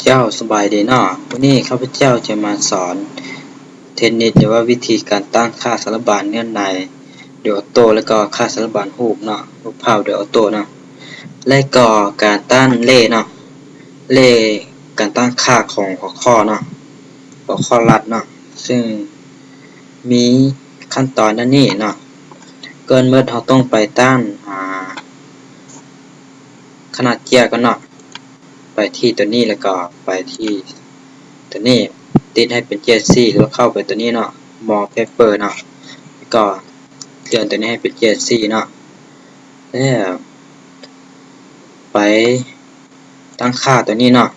ເຈົ້າສະບາຍດີເນາະ, ມື້ນີ້ຂ້າພະເຈົ້າຈະມາສອນເທັກນິກ ຫຼືວ່າວິທີການຕັ້ງຄ່າສາລະບານເນື້ອໃນໂດຍອອໂຕ້ ແລະກໍຄ່າສາລະບານຮູບເນາະ, ຮູບພາບໂດຍອອໂຕ້ເນາະ, ແລະກໍການຕັ້ງເລເນາະ, ເລການຕັ້ງຄ່າຂອງຫົວຂໍ້ເນາະ, ຫົວຂໍ້ລັດເນາະ, ຊຶ່ງມີຂັ້ນຕອນດັ່ງນີ້ເນາະ. ກ່ອນເໝິດເຮົາຕ້ອງໄປຕັ້ງ ອາ ຂະໜາດເຈ້ຍກ່ອນເນາະ. ໄປທີ່ຕົວນີ້ ແລ້ວກໍໄປທີ່ຕົວນີ້ ຕິດໃຫ້ເປັນເຈດສີ່ ຫຼືວ່າເຂົ້າໄປຕົວນີ້ເນາະ, More Paper ເນາະ, ແລ້ວກໍເລື່ອນຕົວນີ້ໃຫ້ເປັນເຈດສີ່ເນາະ, ແລ້ວໄປຕັ້ງຄ່າຕົວນີ້ເນາະ.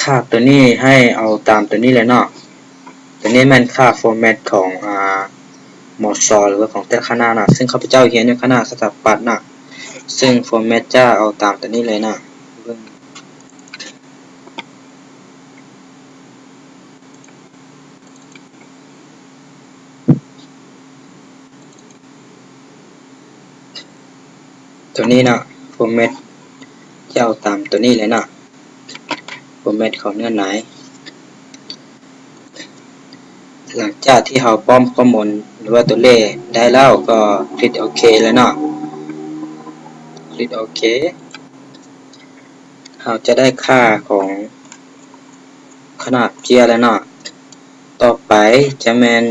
ຄ່າຕົວນີ້ໃຫ້ເອົາຕາມຕົວນີ້ເລີຍເນາະ. ຕົວນີ້ແມ່ນຄ່າ format ຂອງ ອາ ມໍຊ ຫຼືວ່າຂອງແຕ່ລະຄະນະນະ, ຊຶ່ງຂ້າພະເຈົ້າຮຽນຢູ່ຄະນະສະຖາປັດນະ, ຊຶ່ງ format ຈະເອົາຕາມຕົວນີ້ເລີຍນະ. ເບິ່ງ ຕົວນີ້ເນາະ, format ຈະເອົາຕາມຕົວນີ້ເລີຍເນາະ, format ຂອງເນື້ອໃນ. ຫຼັງຈາກທີ່ເຮົາປ້ອມຂໍ້ມູນ ຫຼືວ່າຕົວເລກໄດ້ແລ້ວ ກໍຄລິກໂອເຄເລີຍເນາະ, ຄລິກໂອເຄ. ເຮົາຈະໄດ້ຄ່າຂອງຂະໜາດເຈ້ຍແລ້ວເນາະ. ຕໍ່ໄປຈະແມ່ນ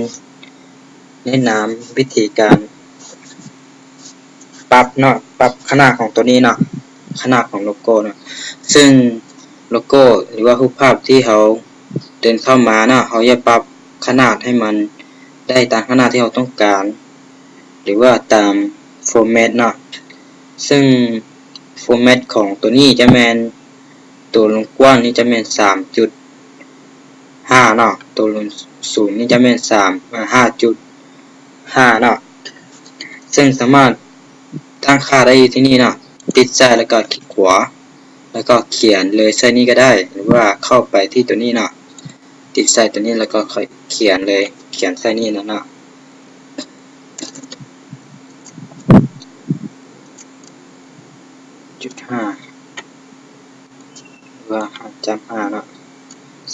ແນະນຳວິທີການປັບເນາະ, ປັບຂະໜາດຂອງຕົວນີ້ເນາະ, ຂະໜາດຂອງໂລໂກ້ເນາະ. ຊຶ່ງໂລໂກ້ ຫຼືວ່າຮູບພາບທີ່ເຮົາດຶງເຂົ້າມາເນາະ, ເຮົາຢາກປັບຂະໜາດໃຫ້ມັນໄດ້ຕາມຂະໜາດທີ່ເຮົາຕ້ອງການ ຫຼືວ່າຕາມ format ເນາະ. ຊຶ່ງ format ຂອງຕົວນີ້ຈະແມ່ນ ໂຕລວງກວ້າງນີ້ຈະແມ່ນສາມຈຸດຫ້າເນາະ, ໂຕລວງສູງນີ້ຈະແມ່ນສາມ ເອີ ຫ້າຈຸດຫ້າເນາະ. ຊຶ່ງສາມາດຕັ້ງຄ່າໄດ້ຢູ່ທີ່ນີ້ເນາະ, ຕິດໃສ່ແລ້ວກໍຄລິກຂວາ ແລ້ວກໍຂຽນເລີຍໃສ່ນີ້ກໍໄດ້ ຫຼືວ່າເຂົ້າໄປທີ່ຕົວນີ້ເນາະ, ຕິດໃສ່ຕົວນີ້ແລ້ວກໍຄ່ອຍຂຽນເລີຍ, ຂຽນໃສ່ນີ້ນະເນາະ. ຈຸດຫ້າ ຫຼືວ່າຫ້າຈຸດຫ້າເນາະ,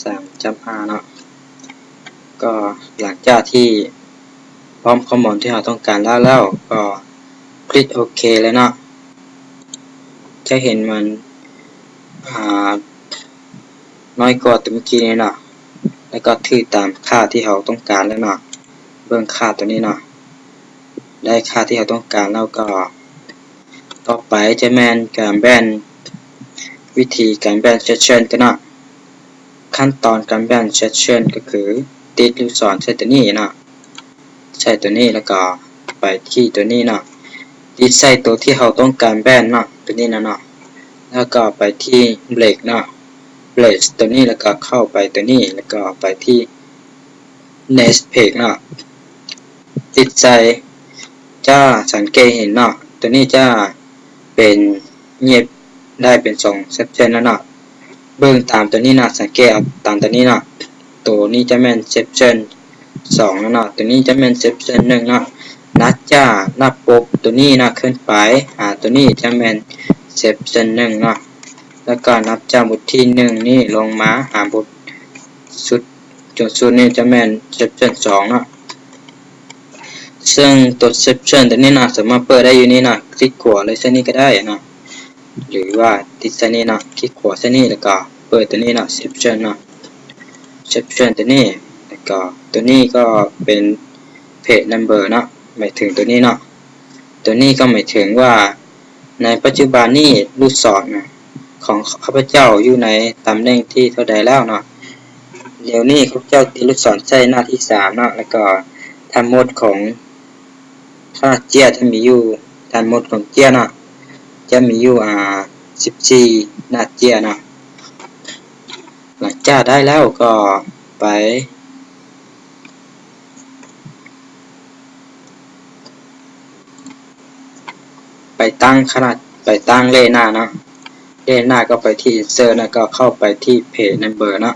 ສາມຈຸດຫ້າເນາະ. ກໍຫຼັງຈາກທີ່ປ້ອມຂໍ້ມູນທີ່ເຮົາຕ້ອງການໄດ້ແລ້ວ ກໍຄລິກໂອເຄເລີຍເນາະ. ຈະເຫັນມັນ ອາ ນ້ອຍກວ່າຕົວເມື່ອກີ້ນີ້ເນາະ, ແລ້ວກໍຖືກຕາມຄ່າທີ່ເຮົາຕ້ອງການແລ້ວເນາະ. ເບິ່ງຄ່າຕົວນີ້ເນາະ, ໄດ້ຄ່າທີ່ເຮົາຕ້ອງການແລ້ວກໍ ຕໍ່ໄປຈະແມ່ນການແບ່ງ, ວິທີການແບ່ງ section ກັນເນາະ. ຂັ້ນຕອນການແບ່ງ section ກໍຄື ຕິດລູກສອນໃສ່ຕົວນີ້ເນາະ, ໃສ່ຕົວນີ້ ແລ້ວກໍໄປທີ່ຕົວນີ້ເນາະ, ຕິດໃສ່ຕົວທີ່ເຮົາຕ້ອງການແບ່ງເນາະ, ຕົວນີ້ນະເນາະ, ແລ້ວກໍໄປທີ່ break ເນາະ, break ຕົວນີ້ ແລ້ວກໍເຂົ້າໄປຕົວນີ້ ແລ້ວກໍໄປທີ່ next page ເນາະ, ຕິດໃສ່. ຈະສັງເກດເຫັນເນາະ, ຕົວນີ້ຈະເປັນ ຫຍິບໄດ້ເປັນສອງ section ແລ້ວເນາະ. ເບິ່ງຕາມຕົວນີ້ເນາະ, ສັງເກດເອົາຕາມຕົວນີ້ເນາະ, ຕົວນີ້ຈະແມ່ນ section ສອງ ແລ້ວເນາະ, ຕົວນີ້ຈະແມ່ນ section ໜຶ່ງ ເນາະ. ນັບຈາກໜ້າປົກຕົວນີ້ເນາະ ຂຶ້ນໄປຫາຕົວນີ້ຈະແມ່ນ section ໜຶ່ງ ເນາະ, ແລ້ວກໍນັບຈາກບົດທີ ໜຶ່ງ ນີ້ລົງມາຫາບົດສຸດ ຈົນສຸດນີ້ຈະແມ່ນ section ສອງ ເນາະ. ເຊິ່ງຕົວ section ຕົວນີ້ເນາະ ສາມາດເປີດໄດ້ຢູ່ນີ້ເນາະ, ຄລິກຂວາເລີຍໃສ່ນີ້ກໍໄດ້ເນາະ, ຫຼືວ່າຕິດໃສ່ນີ້ເນາະ, ຄລິກຂວາໃສ່ນີ້ ແລ້ວກໍເປີດຕົວນີ້ເນາະ, section ເນາະ, section ຕົວນີ້. ແລ້ວກໍຕົວນີ້ກໍເປັນ page number ເນາະ, ໝາຍເຖິງຕົວນີ້ເນາະ. ຕົວນີ້ກໍໝາຍເຖິງວ່າ ໃນປັດຈຸບັນນີ້ລູກສອນນະ ຂອງຂ້າພະເຈົ້າຢູ່ໃນຕຳແໜ່ງທີເທົ່າໃດແລ້ວເນາະ. ດຽວນີ້ຂ້າພະເຈົ້າຕິດລູກສອນໃສ່ໜ້າທີສາມເນາະ, ແລ້ວກໍທັງໝົດຂອງຂະໜາດເຈ້ຍຈະມີຢູ່, ທັງໝົດຂອງເຈ້ຍເນາະ ຈະມີຢູ່ ອາ ສິບສີ່ໜ້າເຈ້ຍເນາະ. ຫຼັງຈາກໄດ້ແລ້ວກໍໄປ ໄປຕັ້ງຂະໜາດ, ໄປຕັ້ງເລກໜ້າເນາະ, ເລກໜ້າກໍໄປທີ່ insert ແລ້ວກໍເຂົ້າໄປທີ່ page number ເນາະ,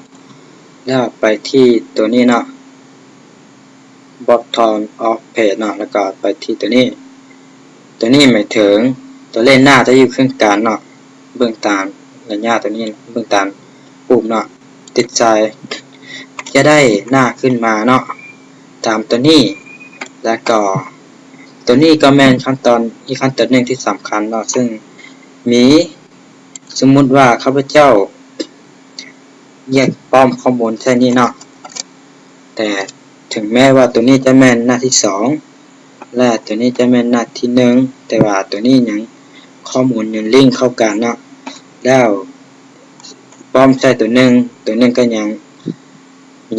ແລ້ວໄປທີ່ຕົວນີ້ເນາະ, bottom of page ເນາະ, ແລ້ວກໍໄປທີ່ຕົວນີ້. ຕົວນີ້ໝາຍເຖິງຕົວເລກໜ້າຈະຢູ່ເຄິ່ງກາງເນາະ, ເບິ່ງຕາມ ໄລຍະໂຕນີ້ເບິ່ງຕາມຮູບເນາະ ຕິດໃສ່ ຈະໄດ້ໜ້າຂຶ້ນມາເນາະ ຕາມໂຕນີ້ ແລ້ວກໍໂຕນີ້ກໍແມ່ນຂັ້ນຕອນ ອີກຂັ້ນຕອນໜຶ່ງທີ່ສຳຄັນເນາະ ເຊິ່ງມີ ສົມມຸດວ່າຂ້າພະເຈົ້າ ຢາກປ້ອມຂໍ້ມູນໃສ່ນີ້ເນາະ ແຕ່ເຖິງແມ້ວ່າໂຕນີ້ຈະແມ່ນໜ້າທີສອງ ແລະ ໂຕນີ້ຈະແມ່ນໜ້າທີໜຶ່ງ ແຕ່ວ່າໂຕນີ້ຍັງ ຂໍ້ມູນຍັງລິງເຂົ້າກັນເນາະ ແລ້ວປ້ອມໃສ່ໂຕໜຶ່ງ ໂຕໜຶ່ງກໍຍັງ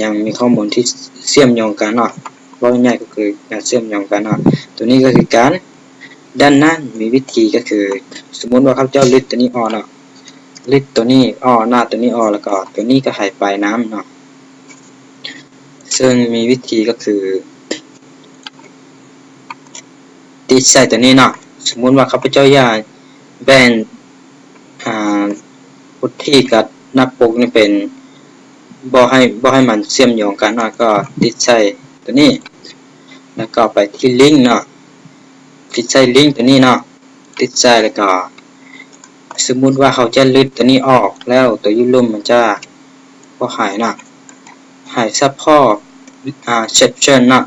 ຍັງມີຂໍ້ມູນທີ່ເຊື່ອມໂຍງກັນເນາະ ເວົ້າງ່າຍໆກໍຄືການເຊື່ອມໂຍງກັນເນາະ ໂຕນີ້ກໍຄືກັນ. ດັ່ງນັ້ນມີວິທີກໍຄື ສົມມຸດວ່າຂ້າພະເຈົ້າລຶດໂຕນີ້ອອກເນາະ ລຶດໂຕນີ້ອອກ ໜ້າໂຕນີ້ອອກ ແລ້ວກໍໂຕນີ້ກໍຫາຍໄປນຳເນາະ ເຊິ່ງມີວິທີກໍຄື ຕິດໃສ່ໂຕນີ້ເນາະ ສົມມຸດວ່າຂ້າພະເຈົ້າຢາກແບ່ງ ອ່າ ພຸດທີກັບໜ້າປົກນີ້ເປັນ ບໍ່ໃຫ້ ບໍ່ໃຫ້ມັນເຊື່ອມໂຍງກັນເນາະ ກໍຕິດໃສ່ໂຕນີ້ ແລ້ວກໍໄປທີ່ລິງເນາະ ຕິດໃສ່ລິງໂຕນີ້ເນາະ ຕິດໃສ່ ແລ້ວກໍ ສົມມຸດວ່າເຮົາຈະລຶດໂຕນີ້ອອກ ແລ້ວໂຕຢູ່ລຸ່ມມັນຈະບໍ່ຫາຍເນາະ ຫາຍສະເພາະ ອ່າ section ເນາະ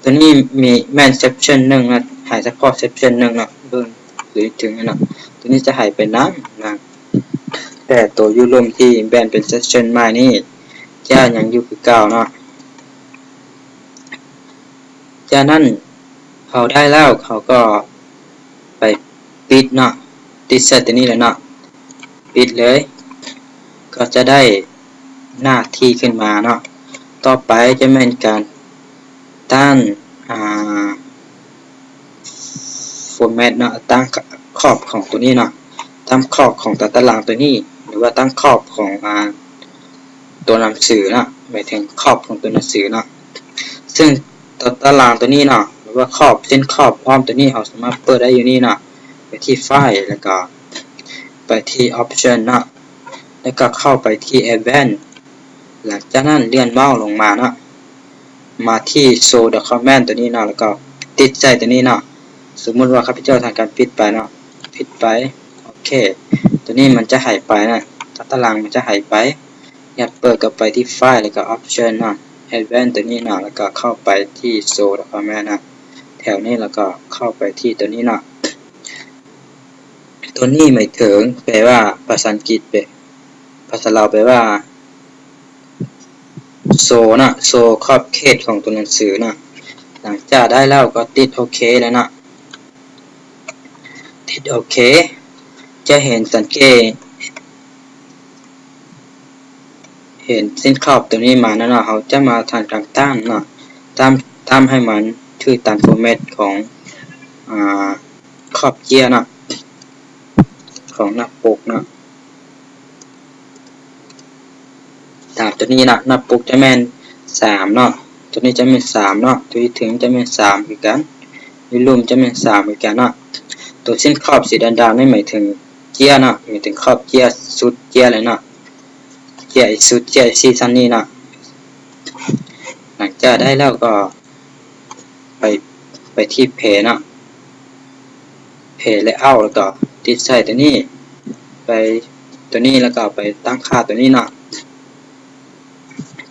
ໂຕນີ້ມີ ແມ່ນ section ໜຶ່ງເນາະ ຫາຍສະເພາະ section ໜຶ່ງເນາະ ເບິ່ງ ຫຼື ເຖິງເນາະ ໂຕນີ້ຈະຫາຍໄປນຳນະ ແຕ່ໂຕຢູ່ລຸ່ມທີ່ແບ່ງເປັນ section ໃໝ່ນີ້ ຈະຍັງຢູ່ຄືເກົ່າເນາະ. ຈາກນັ້ນເຮົາໄດ້ແລ້ວ ເຮົາກໍໄປປິດເນາະ ຕິດໃສ່ໂຕນີ້ແຫຼະເນາະ ປິດເລີຍ ກໍຈະໄດ້ໜ້າທີ່ຂຶ້ນມາເນາະ. ຕໍ່ໄປຈະແມ່ນການຕັ້ງ ອ່າ format ເນາະ ຕັ້ງຂອບຂອງໂຕນີ້ເນາະ ຕັ້ງຂອບຂອງຕາຕະລາງໂຕນີ້ ຫຼືວ່າຕັ້ງຂອບຂອງ ອ່າ ຕົວໜັງສືເນາະ ໝາຍເຖິງຂອບຂອງຕົວໜັງສືເນາະ. ເຊິ່ງຕົວຕາລາງຕົວນີ້ເນາະ ຫຼືວ່າຂອບ ເສັ້ນຂອບອ້ອມຕົວນີ້ ເຮົາສາມາດເປີດໄດ້ຢູ່ນີ້ເນາະ. ໄປທີ່ File ແລ້ວກໍໄປທີ່ Option ເນາະ ແລ້ວກໍເຂົ້າໄປທີ່ Advanced. ຫຼັງຈາກນັ້ນເລື່ອນເມົາສ໌ລົງມາເນາະ ມາທີ່ Show Document ຕົວນີ້ເນາະ ແລ້ວກໍຕິດໃສ່ຕົວນີ້ເນາະ. ສົມມຸດວ່າຂ້າພະເຈົ້າທຳການປິດໄປເນາະ ປິດໄປ ໂອເຄ ຕົວນີ້ມັນຈະຫາຍໄປນະ ຕາຕະລາງມັນຈະຫາຍໄປ. ຢາກເປີດກໍໄປທີ່ File ແລ້ວກໍ Option ເນາະ Advanced ຕົວນີ້ເນາະ ແລ້ວກໍເຂົ້າໄປທີ່ Show Document ເນາະ ແຖວນີ້ ແລ້ວກໍເຂົ້າໄປທີ່ຕົວນີ້ເນາະ. ຕົວນີ້ໝາຍເຖິງ ແປວ່າ ພາສາອັງກິດ ແປ ພາສາລາວແປວ່າ Show ເນາະ Show ຂອບເຂດຂອງຕົວໜັງສືເນາະ. ຫຼັງຈາກໄດ້ແລ້ວກໍຕິດໂອເຄແລ້ວເນາະ ຕິດໂອເຄ ຈະເຫັນ ສັງເກດ ເຫັນເສັ້ນຂອບຕົວນີ້ມາແລ້ວເນາະ ເຮົາຈະມາທຳການຕັ້ງເນາະ ຕັ້ງ ຕັ້ງໃຫ້ມັນຖືກຕາມ format ຂອງ ອ່າ ຂອບເຈ້ຍເນາະ ຂອງໜ້າປົກເນາະ. ຕາມຕົວນີ້ເນາະ ໜ້າປົກຈະແມ່ນສາມເນາະ ຕົວນີ້ຈະແມ່ນສາມເນາະ ຕົວທີ່ເທິງຈະແມ່ນສາມຄືກັນ ຢູ່ລຸ່ມຈະແມ່ນສາມຄືກັນເນາະ. ຕົວເສັ້ນຂອບສີດຳໆນີ້ໝາຍເຖິງເຈ້ຍເນາະ ໝາຍເຖິງຂອບເຈ້ຍ ສຸດເຈ້ຍເລີຍເນາະ ເຈ້ຍ ສຸດເຈ້ຍ ຊີ້ຊັ້ນນີ້ເນາະ. ຫຼັງຈາກໄດ້ແລ້ວກໍໄປ ໄປທີ່ Path ເນາະ Path Layout ແລ້ວກໍຕິດໃສ່ຕົວນີ້ ໄປຕົວນີ້ ແລ້ວກໍໄປຕັ້ງຄ່າຕົວນີ້ເນາະ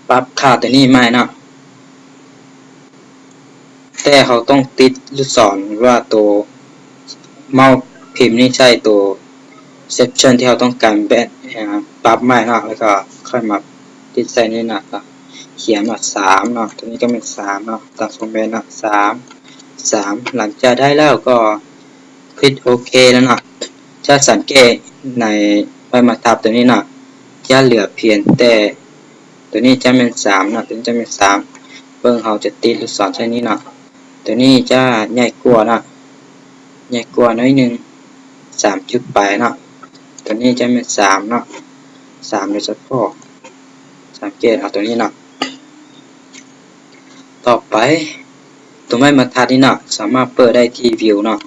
ປັບຄ່າຕົວນີ້ໃໝ່ເນາະ. ແຕ່ເຮົາຕ້ອງຕິດລູກສອນ ຫຼືວ່າໂຕເມົາສ໌ພິມນີ້ໃສ່ໂຕ section ທີ່ເຮົາຕ້ອງການແບບ ເອີ ປັບໃໝ່ເນາະ ແລ້ວກໍຄ່ອຍມາຕິດໃສ່ນີ້ເນາະ ກໍຂຽນວ່າສາມເນາະ ຕົວນີ້ກໍແມ່ນສາມເນາະ ຕາມ format ເນາະ ສາມ ສາມ. ຫຼັງຈາກໄດ້ແລ້ວກໍຄລິກໂອເຄແລ້ວເນາະ. ຈະສັງເກດໃນໃບບັນທັດຕົວນີ້ເນາະ ຈະເຫຼືອພຽງແຕ່ ຕົວນີ້ຈະແມ່ນສາມເນາະ ຕົວນີ້ຈະແມ່ນສາມ ເບິ່ງ ເຮົາຈະຕິດລູກສອນໃສ່ນີ້ເນາະ ຕົວນີ້ຈະໃຫຍ່ກວ່າເນາະ ໃຫຍ່ກວ່າໜ້ອຍໜຶ່ງ ສາມຈຸດປາຍເນາະ ຕົວນີ້ຈະແມ່ນສາມເນາະ ສາມໂດຍສະເພາະ ສັງເກດເອົາຕົວນີ້ເນາະ. ຕໍ່ໄປ ຕົວໄມ້ບັນທັດນີ້ເນາະ ສາມາດເປີດໄດ້ທີ່ View ເນາະ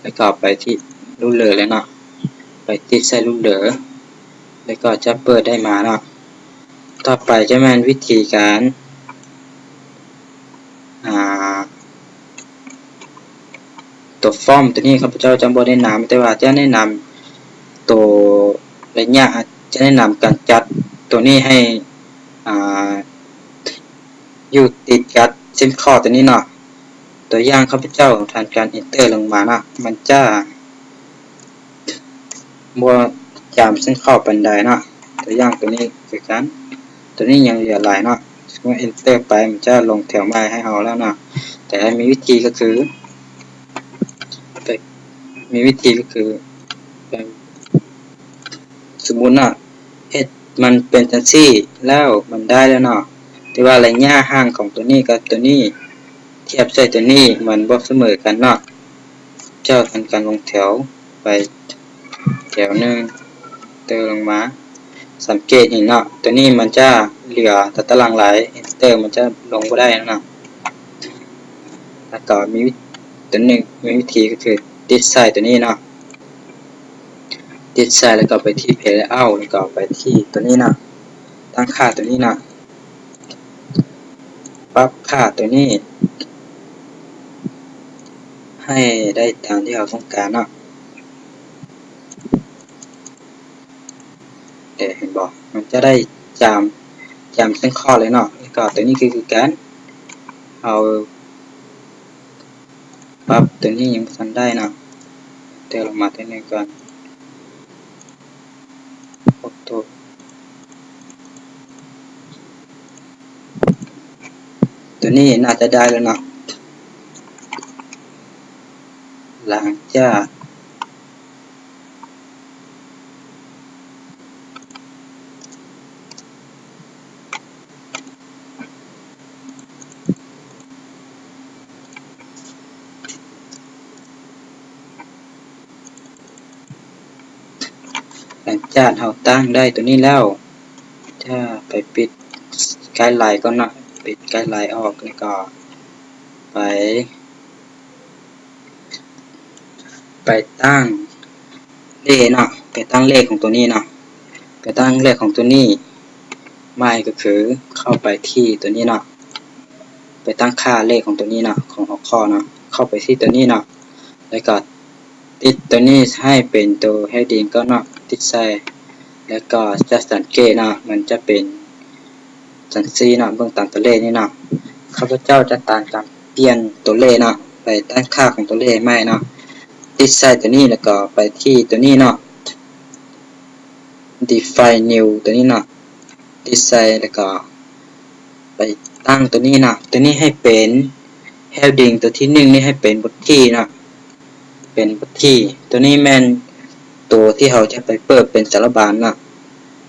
ແລ້ວກໍໄປທີ່ Ruler ເລີຍເນາະ ໄປຕິດໃສ່ Ruler ແລ້ວກໍຈະເປີດໄດ້ມາເນາະ. ຕໍ່ໄປຈະແມ່ນວິທີການ ອ່າ ຕົວຟອມຕົວນີ້ ຂ້າພະເຈົ້າຈະບໍ່ແນະນຳ ແຕ່ວ່າຈະແນະນຳຕົວ ໄລຍະ ອາດຈະແນະນຳການຈັດໂຕນີ້ໃຫ້ ອາ ຢູ່ຕິດກັບເສັ້ນຂໍ້ໂຕນີ້ເນາະ. ຕົວຢ່າງ ຂ້າພະເຈົ້າທຳການ Enter ລົງມາເນາະ, ມັນຈະບໍ່ຈຳເສັ້ນຂໍ້ປານໃດເນາະ. ຕົວຢ່າງໂຕນີ້ຄືກັນ, ໂຕນີ້ຍັງເຫຼືອຫຼາຍເນາະ. ສົມມຸດ Enter ໄປ ມັນຈະລົງແຖວໃໝ່ໃຫ້ເຮົາແລ້ວເນາະ. ແຕ່ມີວິທີກໍຄື ມີວິທີກໍຄື ສົມມຸດເນາະ ເຮັດມັນເປັນຈັ່ງຊີ້ແລ້ວ ມັນໄດ້ແລ້ວເນາະ. ແຕ່ວ່າໄລຍະຫ່າງຂອງໂຕນີ້ກັບໂຕນີ້ ທຽບໃສ່ໂຕນີ້ ມັນບໍ່ສະເໝີກັນເນາະ. ເຈົ້າທຳການລົງແຖວໄປແຖວໜຶ່ງ Enter ລົງມາ, ສັງເກດເຫັນເນາະ, ໂຕນີ້ມັນຈະເຫຼືອຕາຕະລາງລາຍ Enter ມັນຈະລົງບໍ່ໄດ້ເນາະ. ແລ້ວກໍມີວິ ໂຕໜຶ່ງ ມີວິທີກໍຄືຕິດໃສ່ໂຕນີ້ເນາະ. ຕິດໃສ່ແລ້ວກໍໄປທີ່ Page Layout ແລ້ວກໍໄປທີ່ໂຕນີ້ເນາະ, ຕັ້ງຄ່າໂຕນີ້ເນາະ, ປັບຄ່າໂຕນີ້ໃຫ້ໄດ້ຕາມທີ່ເຮົາຕ້ອງການເນາະ. ເຫັນບໍ່? ມັນຈະໄດ້ຈຳ ຈຳເສັ້ນຂໍ້ເລີຍເນາະ. ແລ້ວກໍໂຕນີ້ຄື ຄືກັນ, ເຮົາປັບໂຕນີ້ຍັງບໍ່ທັນໄດ້ເນາະ, ເຕີມລົງມາເທື່ອໜຶ່ງກ່ອນ. ໂອ້ໂຫ ໂຕນີ້ໜ້າຈະໄດ້ແລ້ວເນາະ. ຫຼັງຈາກ ຫຼັງຈາກເຮົາຕັ້ງໄດ້ໂຕນີ້ແລ້ວ ຈະໄປປິດໄກໄລກ່ອນເນາະ, ປິດໄກໄລອອກ ແລ້ວກໍໄປ ໄປຕັ້ງເລກເນາະ, ໄປຕັ້ງເລກຂອງໂຕນີ້ເນາະ, ໄປຕັ້ງເລກຂອງໂຕນີ້ໃໝ່ ກໍຄືເຂົ້າໄປທີ່ໂຕນີ້ເນາະ, ໄປຕັ້ງຄ່າເລກຂອງໂຕນີ້ເນາະ, ຂອງຫົວຂໍ້ເນາະ, ເຂົ້າໄປທີ່ໂຕນີ້ເນາະ, ແລ້ວກໍຕິດໂຕນີ້ໃຫ້ເປັນໂຕ heading ກ່ອນເນາະ, ຕິດໃສ່ ແລ້ວກໍຈະສັງເກດເນາະ, ມັນຈະເປັນ ຈັ່ງຊີ້ເນາະ, ເບິ່ງຕາມຕົວເລກນີ້ເນາະ, ຂ້າພະເຈົ້າຈະຕັດການປ່ຽນຕົວເລກເນາະ, ໄປຕັ້ງຄ່າຂອງຕົວເລກໃໝ່ເນາະ, ຕິດໃສ່ຕົວນີ້ ແລ້ວກໍໄປທີ່ຕົວນີ້ເນາະ, Define New ຕົວນີ້ເນາະ, ຕິດໃສ່ ແລ້ວກໍໄປຕັ້ງຕົວນີ້ເນາະ, ຕົວນີ້ໃຫ້ເປັນ heading ຕົວທີໜຶ່ງນີ້ໃຫ້ເປັນບົດທີເນາະ. ເປັນບົດທີ. ຕົວນີ້ແມ່ນຕົວທີ່ເຮົາຈະໄປເປີດເປັນສາລະບານເນາະ.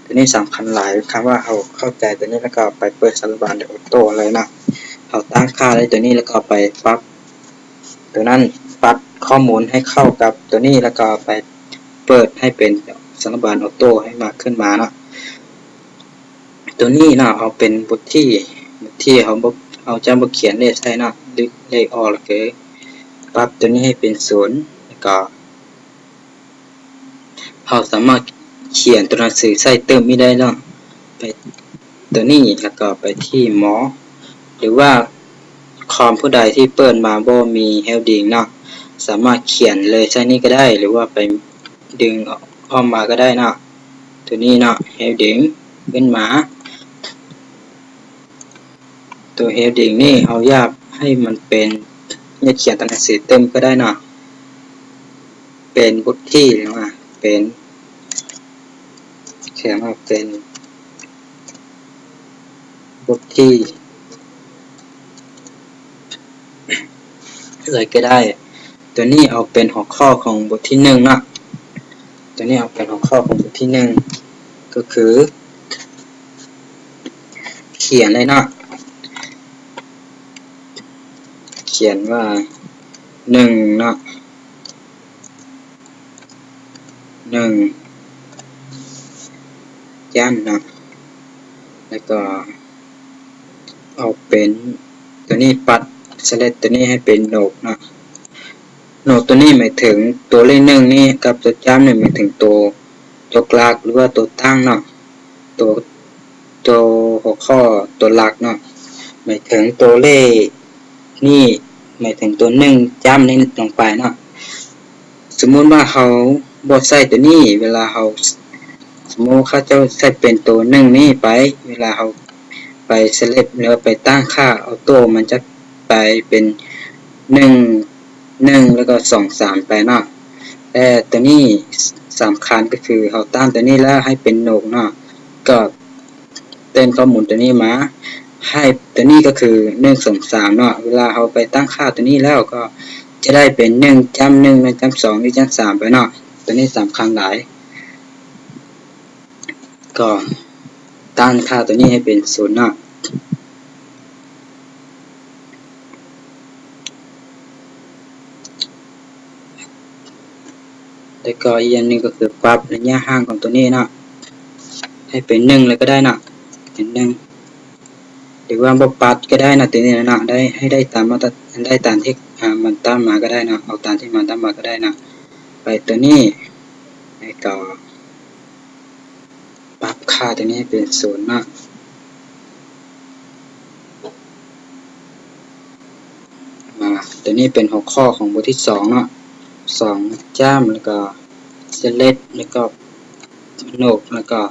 ຕົວນີ້ສຳຄັນຫຼາຍ, ຄຳວ່າເຮົາເຂົ້າໃຈຕົວນີ້ແລ້ວກໍໄປເປີດສາລະບານໂດຍອອໂຕ້ເລີຍເນາະ. ເຮົາຕັ້ງຄ່າໄດ້ຕົວນີ້ແລ້ວກໍໄປປັບຕົວນັ້ນ, ປັບຂໍ້ມູນໃຫ້ເຂົ້າກັບຕົວນີ້ ແລ້ວກໍໄປເປີດໃຫ້ເປັນສາລະບານໂອໂຕ້ໃຫ້ມາ ຂຶ້ນມາເນາະ. ຕົວນີ້ເນາະ ເອົາເປັນບົດທີ, ບົດທີເຮົາບໍ່, ເຮົາຈະບໍ່ຂຽນເລກໃສ່ເນາະ, ເລກອອກ ແລ້ວກໍປັບຕົວນີ້ໃຫ້ເປັນສູນ ແລ້ວກໍເຮົາສາມາດຂຽນຕົວໜັງສືໃສ່ຕື່ມອີກໄດ້ເນາະ. ໄປຕົວນີ້ ແລ້ວກໍໄປທີ່ More ຫຼືວ່າຄອມຜູ້ໃດທີ່ເປີດມາບໍ່ມີ heading ເນາະ, ສາມາດຂຽນເລີຍໃສ່ນີ້ກໍໄດ້ ຫຼືວ່າໄປດຶງອອກມາກໍໄດ້ເນາະ. ຕົວນີ້ເນາະ heading ຂຶ້ນມາ, ຕົວ heading ນີ້ເຮົາຢາກໃຫ້ມັນເປັນ, ຢາກຂຽນຕົວໜັງສືຕື່ມກໍໄດ້ເນາະ, ເປັນບົດທີ ຫຼືວ່າເປັນ, ຂຽນວ່າເປັນບົດທີເລີຍກໍໄດ້. ຕົວນີ້ເອົາເປັນຫົວຂໍ້ຂອງບົດທີໜຶ່ງເນາະ, ຕົວນີ້ເອົາເປັນຫົວຂໍ້ຂອງບົດທີໜຶ່ງ ກໍຄືຂຽນເລີຍເນາະ, ຂຽນວ່າໜຶ່ງເນາະ, ໜຶ່ງຈ້ຳເນາະ, ແລ້ວກໍເອົາເປັນຕົວນີ້, ປັບ select ຕົວນີ້ໃຫ້ເປັນ note ເນາະ. Note ຕົວນີ້ໝາຍເຖິງຕົວເລກໜຶ່ງນີ້ກັບຕົວຈ້ຳນີ້ໝາຍເຖິງຕົວ, ຕົວຫຼັກ ຫຼືວ່າຕົວຕັ້ງເນາະ, ຕົວ, ຕົວຫົວຂໍ້ ຕົວຫຼັກເນາະ, ໝາຍເຖິງຕົວເລກນີ້, ໝາຍເຖິງຕົວໜຶ່ງຈ້ຳນີ້ລົງໄປເນາະ. ສົມມຸດວ່າເຮົາບໍ່ໃສ່ຕົວນີ້, ເວລາເຮົາ ສົມມຸດເຂົາເຈົ້າໃສ່ເປັນໂຕໜຶ່ງນີ້ໄປ ເວລາເຮົາໄປ select ຫຼືວ່າໄປຕັ້ງຄ່າ auto ມັນຈະໄປເປັນໜຶ່ງ ໜຶ່ງ ແລ້ວກໍສອງ ສາມ ໄປເນາະ. ແຕ່ໂຕນີ້ສຳຄັນກໍຄືເຮົາຕັ້ງໂຕນີ້ແລ້ວໃຫ້ເປັນ no ເນາະ ກໍ ເຕີມຂໍ້ມູນຕົວນີ້ມາ ໃຫ້ຕົວນີ້ກໍຄື ໜຶ່ງ ສອງ ສາມ ເນາະ. ເວລາເຮົາໄປຕັ້ງຄ່າຕົວນີ້ແລ້ວ ກໍຈະໄດ້ເປັນ ໜຶ່ງຈ້ຳໜຶ່ງ ໜຶ່ງຈ້ຳສອງ ໜຶ່ງຈ້ຳສາມ ໄປເນາະ. ຕົວນີ້ສຳຄັນຫຼາຍ ກໍຕັ້ງຄ່າຕົວນີ້ໃຫ້ເປັນ ສູນ ເນາະ. ແລ້ວກໍອີກຢ່າງໜຶ່ງກໍຄືປັບໄລຍະຫ່າງຂອງຕົວນີ້ເນາະ ໃຫ້ເປັນໜຶ່ງເລີຍກໍໄດ້ເນາະ ເປັນໜຶ່ງ ຫຼືວ່າບໍ່ປັບກໍໄດ້ເນາະ ຕົວນີ້ເນາະ ໄດ້ ໃຫ້ໄດ້ຕາມມາດຕະ ໄດ້ຕາມທີ່ ອາ ມັນຕັ້ງມາກໍໄດ້ເນາະ ເອົາຕາມທີ່ມັນຕັ້ງມາກໍໄດ້ເນາະ. ໄປຕົວນີ້ ແລ້ວກໍ ປັບຄ່າຕົວນີ້ໃຫ້ເປັນສູນເນາະ. ມາ ຕົວນີ້ເປັນຫົວຂໍ້ຂອງບົດທີສອງເນາະ ສອງຈ້ຳ ແລ້ວກໍ select ແລ້ວກໍ no ແລ້ວກໍ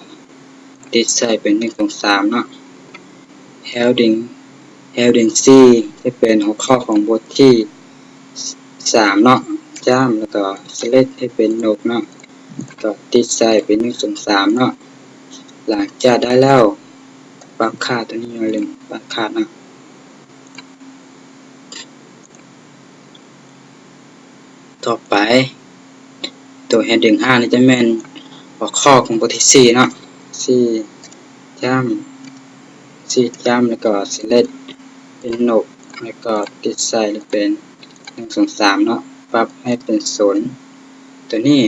ຕິດໃສ່ເປັນ ໜຶ່ງ ສອງ ສາມ ເນາະ. heading heading ສີ່ ຈະເປັນຫົວຂໍ້ຂອງບົດທີ ສາມເນາະ ຈ້ຳ ແລ້ວກໍ select ໃຫ້ເປັນ no ເນາະ ກໍຕິດໃສ່ເປັນ ໜຶ່ງ ສອງ ສາມ ເນາະ. ຫຼັງຈາກໄດ້ແລ້ວ ປັບຄ່າຕົວນີ້ໜ້ອຍໜຶ່ງ ປັບຄ່າເນາະ. ຕໍ່ໄປ ຕົວ heading ຫ້າ ນີ້ຈະແມ່ນຫົວຂໍ້ຂອງບົດທີສີ່ເນາະ ສີ່ຈ້ຳ ສີ່ຈ້ຳ ແລ້ວກໍ select ເປັນ no ແລ້ວກໍຕິດໃສ່ເປັນ ໜຶ່ງ ສອງ ສາມ ເນາະ ປັບໃຫ້ເປັນສູນ ຕົວນີ້.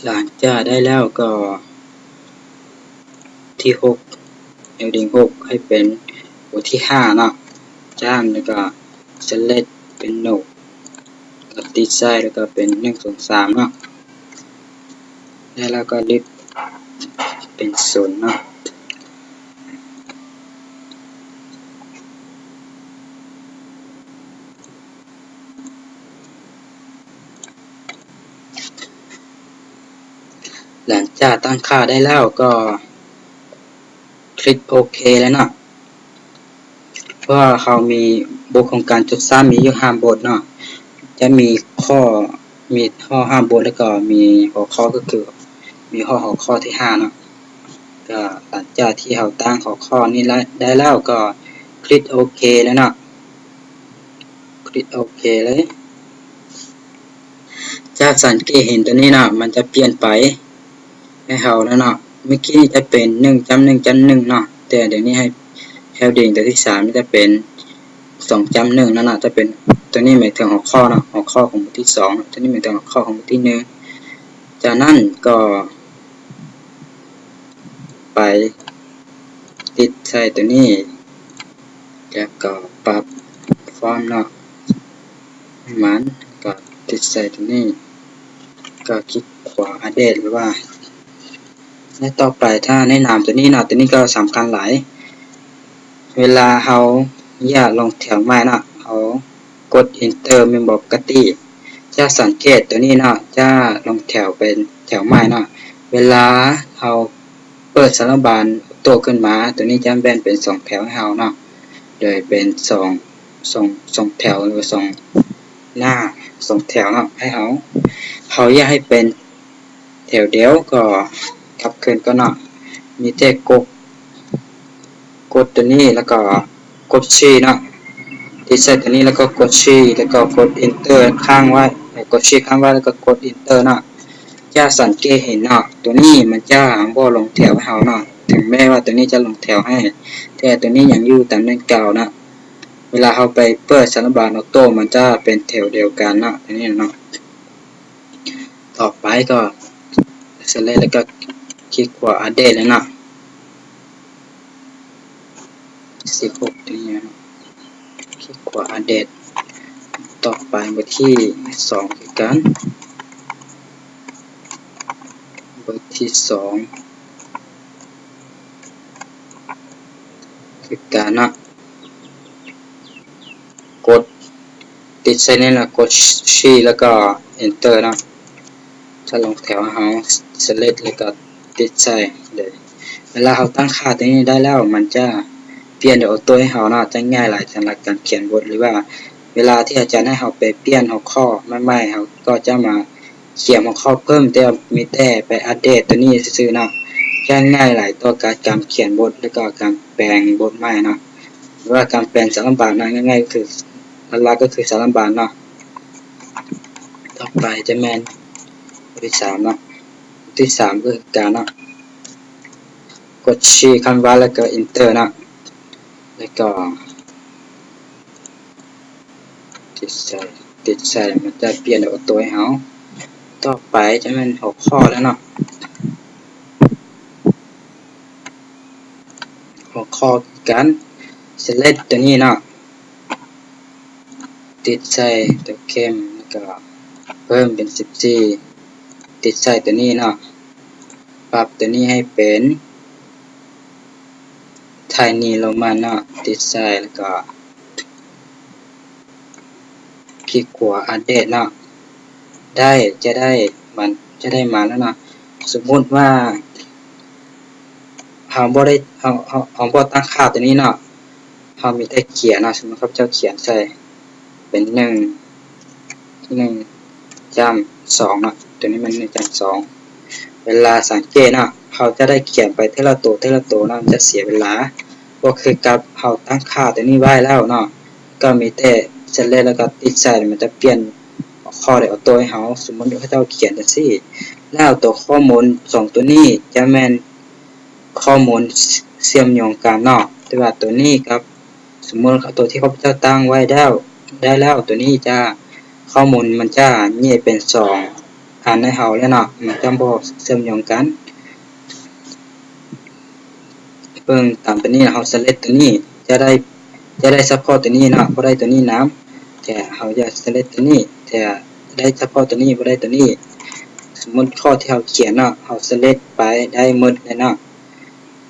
ຫຼັງຈາກໄດ້ແລ້ວກໍ ທີຫົກ heading ຫົກ ໃຫ້ເປັນໂຕທີຫ້າເນາະ ຈ້ຳ ແລ້ວກໍ select ເປັນ no ກໍຕິດໃສ່ ແລ້ວກໍເປັນ ໜຶ່ງ ສອງ ສາມ ເນາະ ແລ້ວເຮົາກໍລິບເປັນສູນເນາະ. ຫຼັງຈາກຕັ້ງຄ່າໄດ້ແລ້ວກໍຄລິກໂອເຄເລີຍເນາະ ເພາະວ່າເຮົາມີບົດຂອງການຈົດຊ້ຳມີຢູ່ຫ້າບົດເນາະ ຈະມີຂໍ້ ມີຂໍ້ຫ້າບົດ ແລ້ວກໍມີຫົວຂໍ້ ກໍຄືມີຫົວ ຫົວຂໍ້ທີຫ້າເນາະ. ກໍຫຼັງຈາກທີ່ເຮົາຕັ້ງຫົວຂໍ້ນີ້ໄດ້ແລ້ວ ກໍຄລິກໂອເຄເລີຍເນາະ ຄລິກໂອເຄເລີຍ. ຈະສັງເກດເຫັນຕົວນີ້ເນາະ ມັນຈະປ່ຽນໄປໃຫ້ເຮົາແລ້ວເນາະ ເມື່ອກີ້ນີ້ຈະເປັນ ໜຶ່ງຈ້ຳໜຶ່ງຈ້ຳໜຶ່ງ ເນາະ ແຕ່ດຽວນີ້ໃຫ້ heading ຕົວທີສາມ ຈະເປັນ ສອງຈ້ຳໜຶ່ງ ນັ້ນນະ ຈະເປັນ ຕົວນີ້ໝາຍເຖິງຫົວຂໍ້ເນາະ ຫົວຂໍ້ຂອງບົດທີສອງ ຕົວນີ້ໝາຍເຖິງຫົວຂໍ້ຂອງບົດທີໜຶ່ງ. ຈາກນັ້ນກໍໄປຕິດໃສ່ຕົວນີ້ ແລ້ວກໍປັບຟອນເນາະ ໃຫ້ມັນ ກໍຕິດໃສ່ຕົວນີ້ ກໍຄລິກຂວາ update ຫຼືວ່າ ແລະ ຕໍ່ໄປຖ້າໃນນາມຕົວນີ້ເນາະ ຕົວນີ້ກໍສຳຄັນຫຼາຍ ເວລາເຮົາຢາກລົງແຖວໃໝ່ເນາະ ເຮົາກົດ Enter ແມ່ນບໍ່ ປົກກະຕິ ຈະສັງເກດຕົວນີ້ເນາະ ຈະລົງແຖວເປັນແຖວໃໝ່ເນາະ ເວລາເຮົາເປີດສາລະບານໂຕຂຶ້ນມາ ຕົວນີ້ຈະແບ່ງເປັນສອງແຖວໃຫ້ເຮົາເນາະ ໂດຍເປັນສອງ ສອງ ສອງແຖວ ຫຼືວ່າສອງໜ້າ ສອງແຖວເນາະ ໃຫ້ເຮົາ ເຮົາຢາກໃຫ້ເປັນ ແຖວດຽວກໍກັບຄືນກ່ອນເນາະ ມີແຕ່ກົດ ກົດຕົວນີ້ ແລ້ວກໍກົດ Shift ເນາະ ຕິດໃສ່ຕົວນີ້ ແລ້ວກໍກົດ Shift ແລ້ວກໍກົດ Enter ຄ້າງໄວ້ ກົດ Shift ຄ້າງໄວ້ ແລ້ວກໍກົດ Enter ເນາະ ຈະສັງເກດເຫັນເນາະ ຕົວນີ້ມັນຈະບໍ່ລົງແຖວໃຫ້ເຮົາເນາະ ເຖິງແມ້ວ່າຕົວນີ້ຈະລົງແຖວໃຫ້ ແຕ່ຕົວນີ້ຍັງຢູ່ຕຳແໜ່ງເກົ່າເນາະ ເວລາເຮົາໄປເປີດສາລະບານໂອໂຕ້ ມັນຈະເປັນແຖວດຽວກັນເນາະ ຕົວນີ້ເນາະ. ຕໍ່ໄປກໍ select ແລ້ວກໍຄລິກຂວາ update ເລີຍເນາະ ສິບຫົກ ຕົວນີ້ເນາະ ຄລິກຂວາ update ຕໍ່ໄປບົດທີສອງຄືກັນ ບົດທີສອງຄືກັນເນາະ ກົດ ຕິດໃສ່ນີ້ ແລ້ວກົດ Shift ແລ້ວກໍ Enter ເນາະ ຖ້າລົງແຖວເຮົາ select ແລ້ວກໍຕິດໃສ່ເລີຍ. ເວລາເຮົາຕັ້ງຄ່າຕົວນີ້ໄດ້ແລ້ວ ມັນຈະປ່ຽນໂດຍໂອໂຕ້ໃຫ້ເຮົາເນາະ, ຈະງ່າຍຫຼາຍສຳລັບການຂຽນບົດ ຫຼືວ່າເວລາທີ່ອາຈານໃຫ້ເຮົາໄປປ່ຽນຫົວຂໍ້ໃໝ່ໆ ເຮົາກໍຈະມາຂຽນຫົວຂໍ້ເພີ່ມ, ແຕ່ມີແຕ່ໄປອັບເດດຕົວນີ້ຊື່ໆເນາະ, ຈະງ່າຍຫຼາຍຕໍ່ການ ການຂຽນບົດ ແລ້ວກໍການແປງບົດໃໝ່ເນາະ, ຫຼືວ່າການແປງສາລະບານເນາະ, ງ່າຍໆກໍຄື ຫຼັກໆກໍຄືສາລະບານເນາະ. ຕໍ່ໄປຈະແມ່ນບົດທີສາມເນາະ, ບົດທີສາມກໍຄືການເນາະ ກົດຊື່ຄຳວ່າ ແລ້ວກໍ Enter ເນາະ, ແລ້ວກໍຕິດໃສ່ ຕິດໃສ່ ມັນຈະປ່ຽນໂອໂຕ້ໃຫ້ເຮົາ. ຕໍ່ໄປຈະແມ່ນຫົວຂໍ້ແລ້ວເນາະ, ຫົວຂໍ້ຄືກັນ select ຕົວນີ້ເນາະ, ຕິດໃສ່ຕົວເຂັມ ແລ້ວກໍເພີ່ມເປັນສິບສີ່, ຕິດໃສ່ຕົວນີ້ເນາະ, ປັບຕົວນີ້ໃຫ້ເປັນ Tiny Roman ເນາະ, ຕິດໃສ່ ແລ້ວກໍຄລິກຂວາ Update ເນາະ, ໄດ້ ຈະໄດ້ ມັນຈະໄດ້ມາແລ້ວເນາະ. ສົມມຸດວ່າ ເຮົາບໍ່ໄດ້ ເຮົາ ເຮົາ ເຮົາບໍ່ຕັ້ງຄ່າຕົວນີ້ເນາະ, ເຮົາມີແຕ່ຂຽນເນາະ. ສົມມຸດຂ້າພະເຈົ້າຂຽນໃສ່ເປັນໜຶ່ງ ໜຶ່ງຈ້ຳສອງເນາະ, ຕົວນີ້ມັນໜຶ່ງຈ້ຳສອງ. ເວລາສັງເກດເນາະ, ເຮົາຈະໄດ້ຂຽນໄປເທື່ອລະໂຕ ເທື່ອລະໂຕເນາະ, ມັນຈະເສຍເວລາ. ບໍ່ຄືກັບເຮົາຕັ້ງຄ່າຕົວນີ້ໄວ້ແລ້ວເນາະ, ກໍມີແຕ່ select ແລ້ວກໍຕິດໃສ່, ມັນຈະປ່ຽນຂໍ້ໄດ້ອອໂຕ້ໃຫ້ເຮົາ. ສົມມຸດວ່າເຈົ້າຂຽນຈັ່ງຊີ້, ແລ້ວຕົວຂໍ້ມູນສອງຕົວນີ້ຈະແມ່ນ ຂໍ້ມູນເຊື່ອມໂຍງກັນເນາະ, ແຕ່ວ່າຕົວນີ້ກັບ ສົມມຸດຕົວທີ່ຂ້າພະເຈົ້າຕັ້ງໄວ້ແລ້ວ ໄດ້ແລ້ວ ຕົວນີ້ຈະ ຂໍ້ມູນມັນຈະແຍກເປັນສອງອັນໃຫ້ເຮົາແລ້ວເນາະ, ມັນຈະບໍ່ເຊື່ອມໂຍງກັນ. ເບິ່ງຕາມຕົວນີ້ ເຮົາ select ຕົວນີ້ ຈະໄດ້ ຈະໄດ້ສະເພາະຕົວນີ້ເນາະ, ບໍ່ໄດ້ຕົວນີ້ນຳ. ແຕ່ເຮົາຢາກ select ຕົວນີ້ ແຕ່ໄດ້ສະເພາະຕົວນີ້ ບໍ່ໄດ້ຕົວນີ້. ສົມມຸດຂໍ້ທີ່ເຮົາຂຽນເນາະ, ເຮົາ select ໄປໄດ້ໝົດເລີຍເນາະ.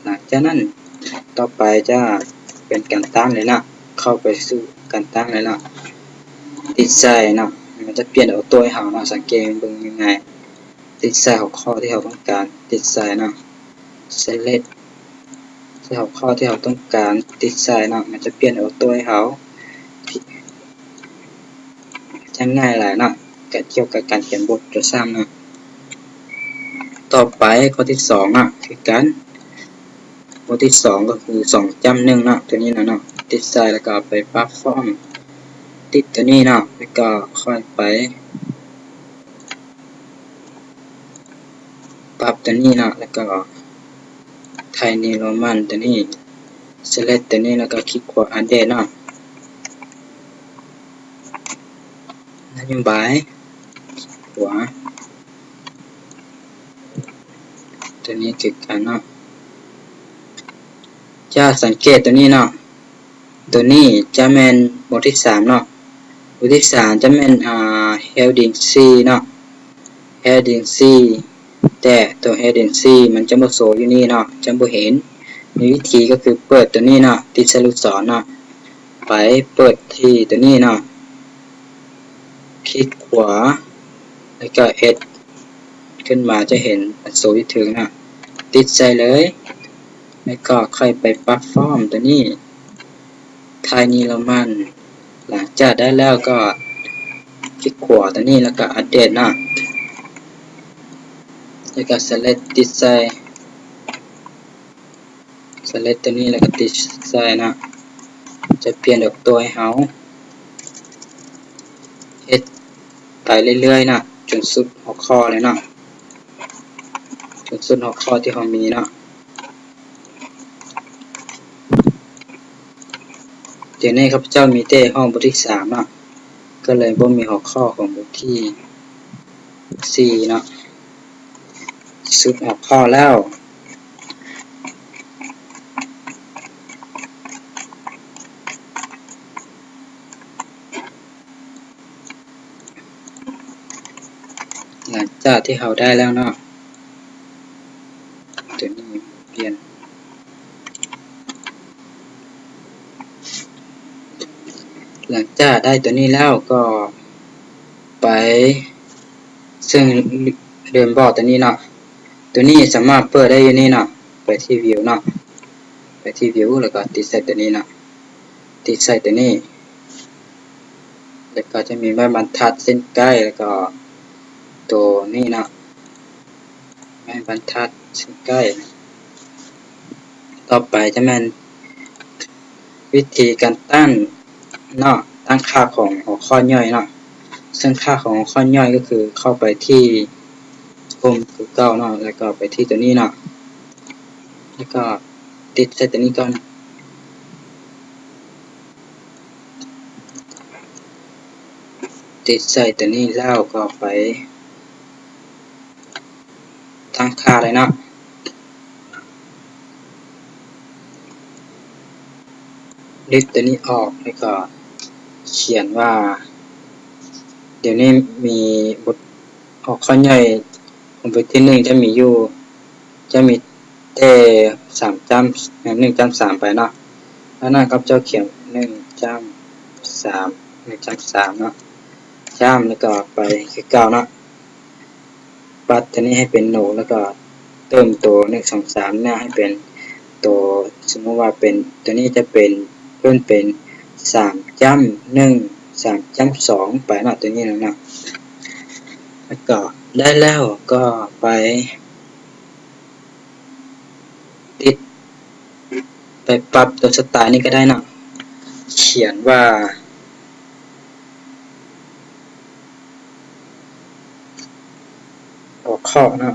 ຫຼັງຈາກນັ້ນ ຕໍ່ໄປຈະເປັນການຕັ້ງເລີຍເນາະ, ເຂົ້າໄປສູ່ການຕັ້ງເລີຍເນາະ, ຕິດໃສ່ເນາະ, ມັນຈະປ່ຽນໂອໂຕ້ໃຫ້ເຮົາເນາະ. ສັງເກດເບິ່ງງ່າຍໆ ຕິດໃສ່ຫົວຂໍ້ທີ່ເຮົາຕ້ອງການ ຕິດໃສ່ເນາະ, select ໃສ່ຫົວຂໍ້ທີ່ເຮົາຕ້ອງການ ຕິດໃສ່ເນາະ, ມັນຈະປ່ຽນໂອໂຕ້ໃຫ້ເຮົາ. ຈະງ່າຍຫຼາຍເນາະ, ກະກ່ຽວກັບການຂຽນບົດໂດຍຊ້ຳເນາະ. ຕໍ່ໄປຂໍ້ທີສອງເນາະ ຄືກັນ, ຂໍ້ທີສອງກໍຄືສອງຈ້ຳໜຶ່ງເນາະ, ຕົວນີ້ນະເນາະ, ຕິດໃສ່ແລ້ວກໍເອົາໄປປັບຟອນ, ຕິດຕົວນີ້ເນາະ, ແລ້ວກໍຄ່ອຍໄປ ປັບຕົວນີ້ເນາະ, ແລ້ວກໍ Tiny Roman ຕົວນີ້, select ຕົວນີ້ ແລ້ວກໍຄລິກຂວາ update ເນາະ, ນະໂຍບາຍ ຂວາ, ຕົວນີ້ຄືກັນເນາະ. ຈະສັງເກດຕົວນີ້ເນາະ, ຕົວນີ້ຈະແມ່ນບົດທີສາມເນາະ, ບົດທີສາມຈະແມ່ນ ອ່າ heading C ເນາະ, heading C, ແຕ່ຕົວ heading C ມັນຈະບໍ່ໂຊຢູ່ນີ້ເນາະ, ຈະບໍ່ເຫັນ. ມີວິທີກໍຄືເປີດຕົວນີ້ເນາະ, ຕິດໃສ່ລູກສອນເນາະ, ໄປເປີດທີ່ຕົວນີ້ເນາະ, ຄລິກຂວາ ແລ້ວກໍ S ຂຶ້ນມາ ຈະເຫັນອັນໂຊຢູ່ເທິງເນາະ, ຕິດໃສ່ເລີຍ ແລ້ວກໍຄ່ອຍໄປປັບຟອນຕົວນີ້ Tiny Roman. ຫຼັງຈາກໄດ້ແລ້ວກໍຄລິກຂວາຕົວນີ້ ແລ້ວກໍ update ເນາະ, ແລ້ວກໍ select ຕິດໃສ່ select ຕົວນີ້ ແລ້ວກໍຕິດໃສ່ເນາະ, ຈະປ່ຽນອອກຕົວໃຫ້ເຮົາ. ເຮັດໄປເລື້ອຍໆເນາະ, ຈົນສຸດຫົວຂໍ້ເລີຍເນາະ, ຈົນສຸດຫົວຂໍ້ທີ່ເຮົາມີເນາະ. ດຽວນີ້ຂ້າພະເຈົ້າມີແຕ່ຮອດບົດທີສາມເນາະ, ກໍເລີຍບໍ່ມີຫົວຂໍ້ຂອງບົດທີສີ່ເນາະ. ສຸດຫົວຂໍ້ແລ້ວ. ຫຼັງຈາກທີ່ເຮົາໄດ້ແລ້ວເນາະ, ຕົວນີ້ປ່ຽນ. ຫຼັງຈາກໄດ້ຕົວນີ້ແລ້ວກໍໄປ ເຊິ່ງ ເລີ່ມບອກຕົວນີ້ເນາະ, ຕົວນີ້ສາມາດເປີດໄດ້ຢູ່ນີ້ເນາະ, ໄປທີ່ View ເນາະ, ໄປທີ່ View ແລ້ວກໍຕິດໃສ່ຕົວນີ້ເນາະ, ຕິດໃສ່ຕົວນີ້ ແລ້ວກໍຈະມີໄມ້ບັນທັດເສັ້ນໃກ້ ແລ້ວກໍຕົວນີ້ເນາະ, ໄມ້ບັນທັດເສັ້ນໃກ້. ຕໍ່ໄປຈະແມ່ນວິທີການຕັ້ງເນາະ, ຕັ້ງຄ່າຂອງຫົວຂໍ້ຍ່ອຍເນາະ, ເຊິ່ງຄ່າຂອງຫົວຂໍ້ຍ່ອຍກໍຄືເຂົ້າໄປທີ່ Home ຄືເກົ່າເນາະ, ແລ້ວກໍໄປທີ່ຕົວນີ້ເນາະ, ແລ້ວກໍຕິດໃສ່ຕົວນີ້ກ່ອນ, ຕິດໃສ່ຕົວນີ້ແລ້ວກໍໄປ ຕັ້ງຄ່າໄດ້ເນາະ, ລິບຕົວນີ້ອອກ ແລ້ວກໍຂຽນວ່າ ດຽວນີ້ມີບົດ ຫົວຂໍ້ຍ່ອຍຂອງບົດທີໜຶ່ງຈະມີຢູ່ ຈະມີແຕ່ສາມຈ້ຳ ໜຶ່ງຈ້ຳສາມໄປເນາະ, ດັ່ງນັ້ນຂ້າພະເຈົ້າຂຽນໜຶ່ງຈ້ຳສາມ ໜຶ່ງຈ້ຳສາມເນາະ, ຈ້ຳ ແລ້ວກໍໄປຄືເກົ່າເນາະ. ປັບຕົວນີ້ໃຫ້ເປັນ No ແລ້ວກໍເຕີມຕົວ ໜຶ່ງ ສອງ ສາມ ເນຍໃຫ້ເປັນຕົວ ສົມມຸດວ່າເປັນ ຕົວນີ້ຈະເປັນ ເພິ່ນເປັນ ສາມຈ້ຳໜຶ່ງ ສາມຈ້ຳສອງ ໄປເນາະ, ຕົວນີ້ນະເນາະ. ແລ້ວກໍໄດ້ແລ້ວກໍໄປ ຕິດ ໄປປັບຕົວສະໄຕລ໌ນີ້ກໍໄດ້ເນາະ, ຂຽນວ່າ ຫົວຂໍ້ເນາະ,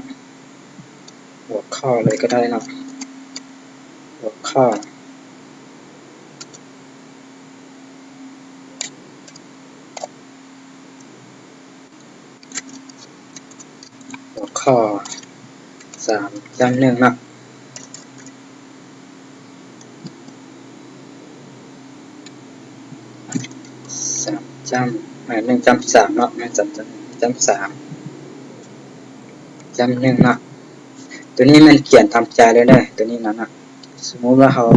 ຫົວຂໍ້ເລີຍກໍໄດ້ເນາະ, ຫົວຂໍ້ ຫົວຂໍ້ ສາມຈ້ຳໜຶ່ງເນາະ, ສາມຈ້ຳ ເອີ ໜຶ່ງຈ້ຳສາມເນາະ, ໜຶ່ງຈ້ຳສາມ ຈ້ຳໜຶ່ງເນາະ. ຕົວນີ້ແມ່ນຂຽນຕາມໃຈເລີຍເດີ ຕົວນີ້ນະເນາະ. ສົມມຸດວ່າເຮົາ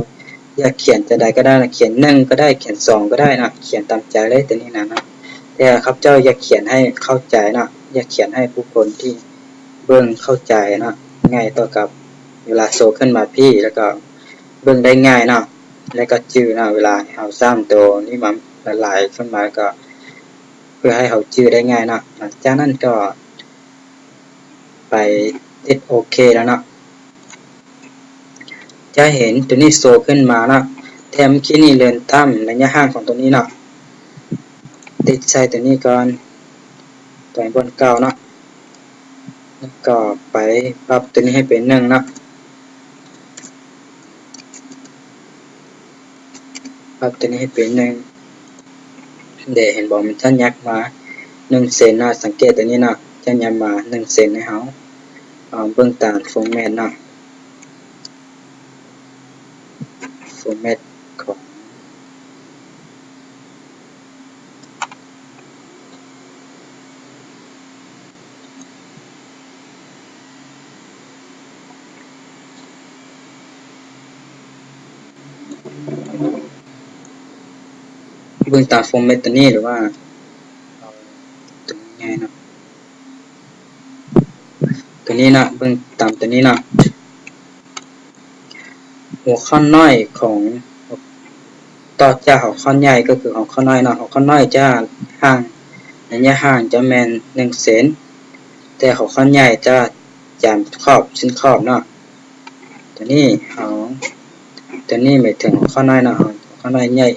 ຢາກຂຽນຈັ່ງໃດກໍໄດ້ນະ, ຂຽນໜຶ່ງກໍໄດ້ ຂຽນສອງກໍໄດ້ເນາະ, ຂຽນຕາມໃຈເລີຍຕົວນີ້ນະເນາະ. ແຕ່ຂ້າພະເຈົ້າຢາກຂຽນໃຫ້ເຂົ້າໃຈເນາະ, ຢາກຂຽນໃຫ້ຜູ້ຄົນທີ່ເບິ່ງເຂົ້າໃຈເນາະ, ງ່າຍຕໍ່ກັບເວລາໂຊຂຶ້ນມາພີ້ ແລ້ວກໍເບິ່ງໄດ້ງ່າຍເນາະ, ແລ້ວກໍຈື່ເນາະ, ເວລາເຮົາສ້າງໂຕນີ້ມາຫຼາຍໆຂຶ້ນມາ ແລ້ວກໍເພື່ອໃຫ້ເຮົາຈື່ໄດ້ງ່າຍເນາະ. ຫຼັງຈາກນັ້ນກໍ ໄປຕິດໂອເຄແລ້ວເນາະ, ຈະເຫັນຕົວນີ້ໂຊຂຶ້ນມາເນາະ. ແຕ່ເມື່ອກີ້ນີ້ເລື່ອນຕາມໄລຍະຫ່າງຂອງຕົວນີ້ເນາະ, ຕິດໃສ່ຕົວນີ້ກ່ອນ, ຕົວບ່ອນເກົ່າເນາະ, ແລ້ວກໍໄປປັບຕົວນີ້ໃຫ້ເປັນໜຶ່ງເນາະ. ປັບຕົວນີ້ໃຫ້ເປັນໜຶ່ງ ເດ ເຫັນບໍ່? ມັນຈະຫຍັບມາໜຶ່ງເຊັນເນາະ, ສັງເກດຕົວນີ້ເນາະ, ຈະຫຍັບມາໜຶ່ງເຊັນໃຫ້ເຮົາ. ເອົາເບິ່ງຕາມຟໍແມັດເນາະ, ຟໍແມັດຂອງ ເບິ່ງຕາມຟໍແມັດຕົວນີ້ ຫຼືວ່າເອົາຕົວໃຫຍ່ເນາະ, ຕົວນີ້ເນາະ, ເບິ່ງຕາມຕົວນີ້ເນາະ. ຫົວຂໍ້ນ້ອຍຂອງ ຕໍ່ຈາກຫົວຂໍ້ໃຫຍ່ກໍຄືຫົວຂໍ້ນ້ອຍເນາະ, ຫົວຂໍ້ນ້ອຍຈະຫ່າງ ໄລຍະຫ່າງຈະແມ່ນໜຶ່ງເຊັນ, ແຕ່ຫົວຂໍ້ໃຫຍ່ຈະຈາມຂອບ ເສັ້ນຂອບເນາະ. ຕົວນີ້ເຮົາ ຕົວນີ້ໝາຍເຖິງຫົວຂໍ້ນ້ອຍເນາະ, ຫົວຂໍ້ນ້ອຍໃຫຍ່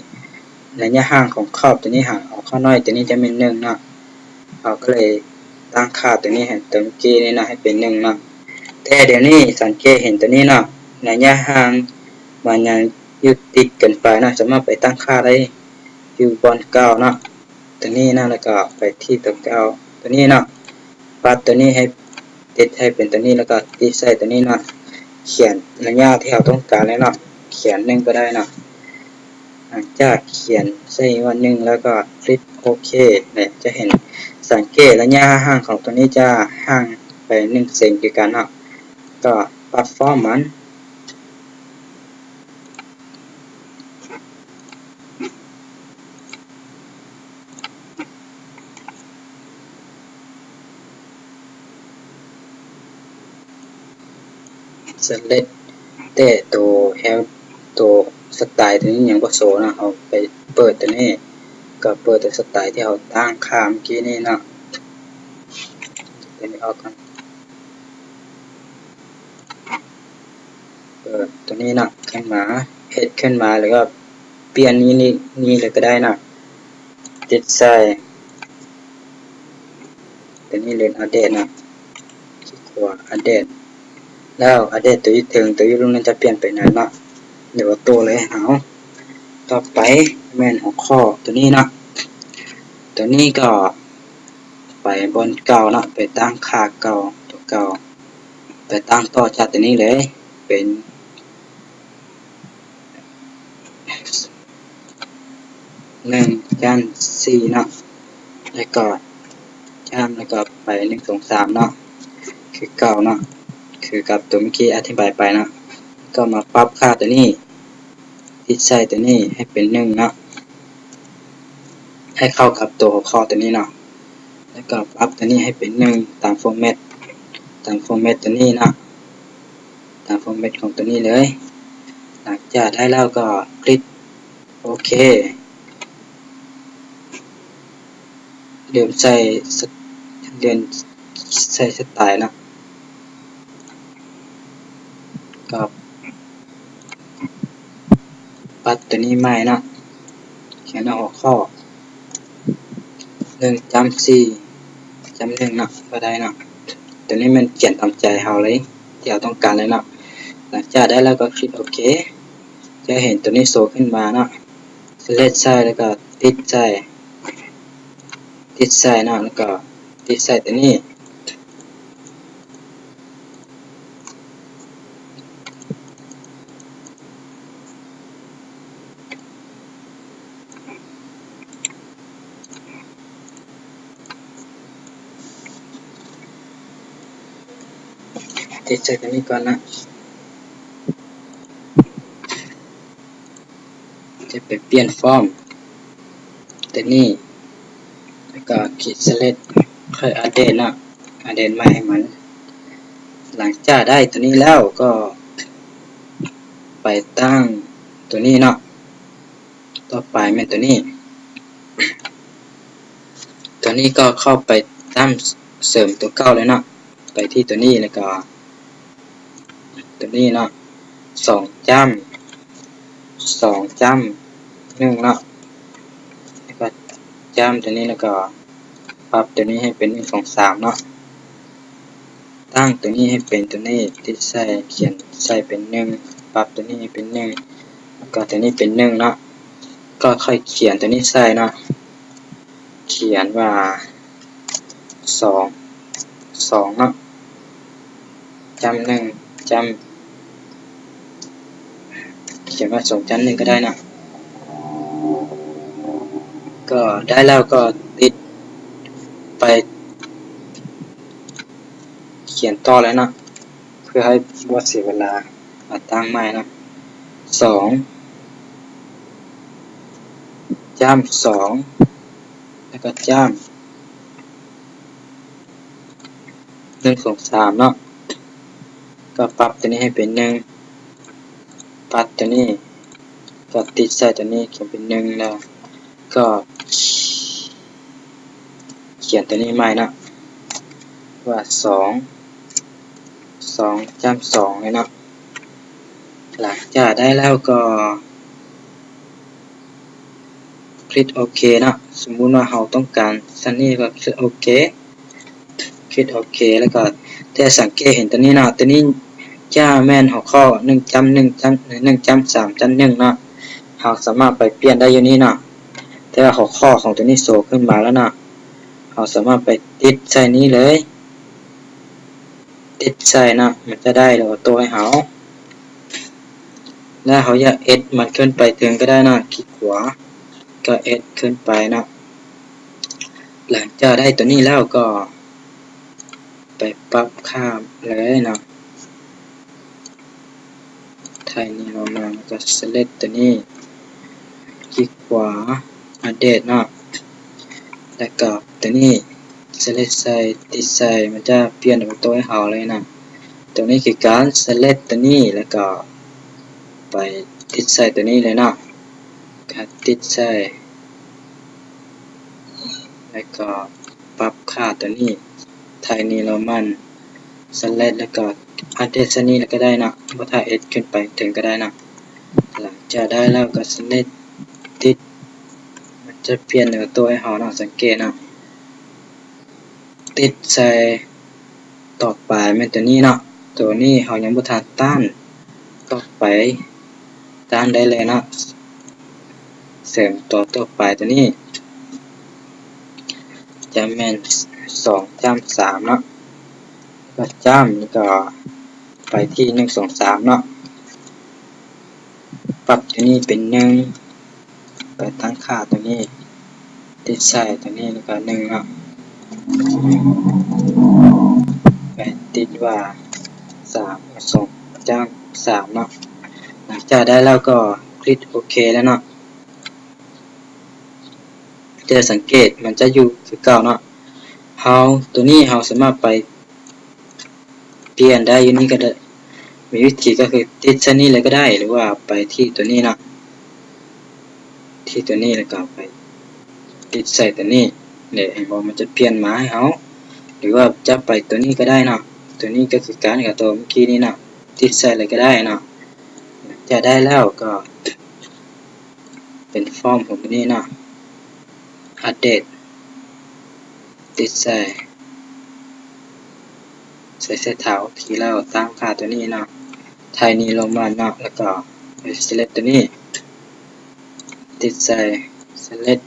ໄລຍະຫ່າງຂອງຂອບຕົວນີ້ຫາຫົວຂໍ້ນ້ອຍຕົວນີ້ຈະແມ່ນໜຶ່ງເນາະ. ເຮົາກໍເລີຍຕັ້ງຄ່າຕົວນີ້ໃຫ້ຕົວເມື່ອກີ້ນີ້ນະ ໃຫ້ເປັນໜຶ່ງເນາະ. ແຕ່ດຽວນີ້ສັງເກດເຫັນຕົວນີ້ເນາະ, ໄລຍະຫ່າງມັນຍັງຢູ່ຕິດເກີນໄປເນາະ, ສາມາດໄປຕັ້ງຄ່າໄດ້ຢູ່ບ່ອນເກົ່າເນາະ, ຕົວນີ້ເນາະ, ແລ້ວກໍໄປທີ່ຕົວເກົ່າ ຕົວນີ້ເນາະ, ປັບຕົວນີ້ໃຫ້ຕິດໃຫ້ເປັນຕົວນີ້ ແລ້ວກໍຕິດໃສ່ຕົວນີ້ເນາະ, ຂຽນໄລຍະທີ່ເຮົາຕ້ອງການເລີຍເນາະ, ຂຽນໜຶ່ງກໍໄດ້ເນາະ. ຫຼັງຈາກຂຽນໃສ່ວ່າໜຶ່ງແລ້ວກໍຄລິກໂອເຄ, ແລະ ຈະເຫັນ ສັງເກດໄລຍະຫ່າງຂອງຕົວນີ້ຈະຫ່າງໄປໜຶ່ງເຊັນຄືກັນເນາະ, ກໍປັບຟອມມັນ. ເຊເລັກ ແຕ່ໂຕແຮວ ໂຕສະໄຕໂຕນີ້ຍັງບໍ່ໂຊເນາະ. ເຮົາໄປເປີດໂຕນີ້ ກໍເປີດໂຕສະໄຕທີ່ເຮົາຕັ້ງຄ່າເມື່ອກີ້ນີ້ເນາະ. ໂຕນີ້ອອກກ່ອນ. ເປີດໂຕນີ້ເນາະ ຂຶ້ນມາ ເຮັດຂຶ້ນມາ ແລ້ວກໍປ່ຽນນີ້ ນີ້ ນີ້ເລີຍກໍໄດ້ເນາະ. ຕິດໃສ່ ຕົວນີ້ເລີຍ ອາເດດນະ ຄລິກຂວາ ອາເດດ ແລ້ວອາເດດຕົວຢູ່ເທິງ ຕົວຢູ່ລຸ່ມນັ້ນຈະປ່ຽນໄປນັ້ນເນາະ ເດວໂຕເລີຍເຮົາ. ຕໍ່ໄປແມ່ນຫົວຂໍ້ຕົວນີ້ເນາະ ຕົວນີ້ກໍໄປບ່ອນເກົ່າເນາະ ໄປຕັ້ງຄ່າເກົ່າ ຕົວເກົ່າ ໄປຕັ້ງຕໍ່ຈາກຕົວນີ້ເລີຍ ເປັນ ໜຶ່ງຈ້ຳສີ່ເນາະ ແລ້ວກໍຈ້ຳ ແລ້ວກໍໄປໜຶ່ງ ສອງ ສາມເນາະ ຄືເກົ່າເນາະ ຄືກັບຕົວເມື່ອກີ້ອະທິບາຍໄປເນາະ. ກໍມາປັບຄ່າຕົວນີ້ ຕິດໃສ່ຕົວນີ້ໃຫ້ເປັນໜຶ່ງເນາະ ໃຫ້ເຂົ້າກັບຕົວຫົວຂໍ້ຕົວນີ້ເນາະ ແລ້ວກໍປັບຕົວນີ້ໃຫ້ເປັນໜຶ່ງ ຕາມຟໍແມັດ ຕາມຟໍແມັດຕົວນີ້ເນາະ ຕາມຟໍແມັດຂອງຕົວນີ້ເລີຍ. ຫຼັງຈາກໄດ້ແລ້ວກໍຄລິກໂອເຄ ລືມໃສ່ ລືມໃສ່ສະໄຕເນາະ ກໍປັບຕົວນີ້ໃໝ່ເນາະ ຂຽນເອົາຫົວຂໍ້ ໜຶ່ງຈ້ຳສີ່ຈ້ຳໜຶ່ງເນາະ ກໍໄດ້ເນາະ. ຕົວນີ້ແມ່ນຂຽນຕາມໃຈເຮົາເລີຍ ທີ່ເຮົາຕ້ອງການເລີຍເນາະ. ຫຼັງຈາກໄດ້ແລ້ວກໍຄລິກໂອເຄ ຈະເຫັນຕົວນີ້ໂຊຂຶ້ນມາເນາະ ເຊເລັກໃສ່ ແລ້ວກໍຕິດໃສ່ ຕິດໃສ່ເນາະ ແລ້ວກໍຕິດໃສ່ຕົວນີ້ ຕິດໃສ່ຕົວນີ້ກ່ອນນະ. ຈະໄປປ່ຽນຟອມຕົວນີ້ ແລ້ວກໍຄລິກເຊເລັກ ຄ່ອຍອາເດດເນາະ ອາເດດໃໝ່ໃຫ້ມັນ. ຫຼັງຈາກໄດ້ຕົວນີ້ແລ້ວກໍໄປຕັ້ງຕົວນີ້ເນາະ ຕໍ່ໄປແມ່ນຕົວນີ້ ຕົວນີ້ກໍເຂົ້າໄປຕັ້ງເສີມຕົວເກົ່າເລີຍເນາະ ໄປທີ່ຕົວນີ້ ແລ້ວກໍ ຕົວນີ້ເນາະ ສອງຈ້ຳ ສອງຈ້ຳໜຶ່ງເນາະ ແລ້ວກໍຈ້ຳຕົວນີ້ ແລ້ວກໍປັບຕົວນີ້ໃຫ້ເປັນໜຶ່ງ ສອງ ສາມເນາະ ຕັ້ງຕົວນີ້ໃຫ້ເປັນຕົວນີ້ ຕິດໃສ່ ຂຽນໃສ່ເປັນໜຶ່ງ ປັບຕົວນີ້ໃຫ້ເປັນໜຶ່ງ ແລ້ວກໍຕົວນີ້ເປັນໜຶ່ງເນາະ ກໍຄ່ອຍຂຽນຕົວນີ້ໃສ່ເນາະ ຂຽນວ່າ ສອງ ສອງເນາະ ຈ້ຳໜຶ່ງ ຈ້ຳ ຂຽນວ່າສອງຈ້ຳໜຶ່ງກໍໄດ້ເນາະ. ກໍໄດ້ແລ້ວກໍຕິດໄປຂຽນຕໍ່ເລີຍເນາະ ເພື່ອໃຫ້ບໍ່ເສຍເວລາ ມາຕັ້ງໃໝ່ເນາະ ສອງ ຈ້ຳສອງ ແລ້ວກໍຈ້ຳ ໜຶ່ງ ສອງ ສາມເນາະ ກໍປັບຕົວນີ້ໃຫ້ເປັນໜຶ່ງ ປັບຕົວນີ້ ກໍຕິດໃສ່ຕົວນີ້ ຂຽນເປັນໜຶ່ງ ແລ້ວກໍຂຽນຕົວນີ້ໃໝ່ເນາະ ວ່າສອງ ສອງຈ້ຳສອງເລີຍເນາະ. ຫຼັງຈາກໄດ້ແລ້ວກໍ ຄລິກໂອເຄເນາະ ສົມມຸດວ່າເຮົາຕ້ອງການຊັ້ນນີ້ກໍຄລິກໂອເຄ ຄລິກໂອເຄ ແລ້ວກໍຈະສັງເກດເຫັນຕົວນີ້ເນາະ ຕົວນີ້ຈະແມ່ນຫົວຂໍ້ໜຶ່ງຈ້ຳໜຶ່ງຈ້ຳ ໜຶ່ງຈ້ຳສາມຈ້ຳໜຶ່ງເນາະ ເຮົາສາມາດໄປປ່ຽນໄດ້ຢູ່ນີ້ເນາະ ແຕ່ວ່າຫົວຂໍ້ຂອງຕົວນີ້ໂຊຂຶ້ນມາແລ້ວເນາະ ເຮົາສາມາດໄປຕິດໃສ່ນີ້ເລີຍ ຕິດໃສ່ເນາະ ມັນຈະໄດ້ໂອໂຕ້ໃຫ້ເຮົາ ແລ້ວເຮົາຢາກເອັດມັນຂຶ້ນໄປເທິງກໍໄດ້ເນາະ ຄລິກຂວາ ກໍເອັດຂຶ້ນໄປເນາະ. ຫຼັງຈາກໄດ້ຕົວນີ້ແລ້ວກໍໄປປັບຄ່າເລີຍເນາະ ໄທນີ້ອອກມາ ແລ້ວກໍເຊເລັກຕົວນີ້ ຄລິກຂວາ ອາເດດເນາະ ແລ້ວກໍຕົວນີ້ ເຊເລັກໃສ່ ຕິດໃສ່ ມັນຈະປ່ຽນໂອໂຕ້ໃຫ້ເຮົາເລີຍເນາະ. ຕົວນີ້ຄືການ select ຕົວນີ້ ແລ້ວກໍໄປຕິດໃສ່ຕົວນີ້ເລີຍເນາະ, ການຕິດໃສ່ ແລ້ວກໍປັບຄ່າຕົວນີ້ Tiny Roman select ແລ້ວກໍ update ໃສ່ນີ້ແລ້ວກໍໄດ້ເນາະ, ບໍ່ຖ້າ S ຂຶ້ນໄປເຖິງກໍໄດ້ເນາະ. ຫຼັງຈາກໄດ້ແລ້ວກໍ select ຕິດ ມັນຈະປ່ຽນເອົາໂຕໃຫ້ເຮົາເນາະ, ສັງເກດເນາະ. ຕິດໃສ່ຕໍ່ໄປແມ່ນຕົວນີ້ເນາະ, ຕົວນີ້ເຮົາຍັງບໍ່ທັນຕັ້ງ, ຕໍ່ໄປຕັ້ງໄດ້ເລີຍເນາະ. ເສີມຕົວຕໍ່ໄປຕົວນີ້ ຈະແມ່ນສອງຈ້ຳສາມເນາະ, ແລ້ວກໍຈ້ຳ ແລ້ວກໍໄປທີ່ໜຶ່ງ ສອງ ສາມເນາະ. ປັບຕົວນີ້ເປັນໜຶ່ງ, ໄປຕັ້ງຄ່າຕົວນີ້, ຕິດໃສ່ຕົວນີ້ ແລ້ວກໍໜຶ່ງເນາະ, ໄປຕິດວ່າສາມ ສອງຈ້ຳສາມເນາະ. ຫຼັງຈາກໄດ້ແລ້ວກໍຄລິກໂອເຄແລ້ວເນາະ. ຈະສັງເກດມັນຈະຢູ່ຄືເກົ່າເນາະ. ເຮົາ ຕົວນີ້ເຮົາສາມາດໄປປ່ຽນໄດ້ຢູ່ນີ້ກໍໄດ້, ມີວິທີກໍຄືຕິດໃສ່ນີ້ເລີຍກໍໄດ້ ຫຼືວ່າໄປທີ່ຕົວນີ້ເນາະ, ທີ່ຕົວນີ້ ແລ້ວກໍໄປຕິດໃສ່ຕົວນີ້. ເຫັນບໍ່ ມັນຈະປ່ຽນມາໃຫ້ເຮົາ, ຫຼືວ່າຈະໄປຕົວນີ້ກໍໄດ້ເນາະ. ຕົວນີ້ກໍຄືການກັບຕົວເມື່ອກີ້ນີ້ເນາະ, ຕິດໃສ່ເລີຍກໍໄດ້ເນາະ. ຈະໄດ້ແລ້ວກໍ ເປັນຟອມຂອງຕົວນີ້ເນາະ, ອັບເດດ ຕິດໃສ່ ໃສ່ເສັ້ນທາງທີ່ເຮົາຕັ້ງຄ່າຕົວນີ້ເນາະ, Tiny Roman ເນາະ, ແລ້ວກໍ select ຕົວນີ້, ຕິດໃສ່ select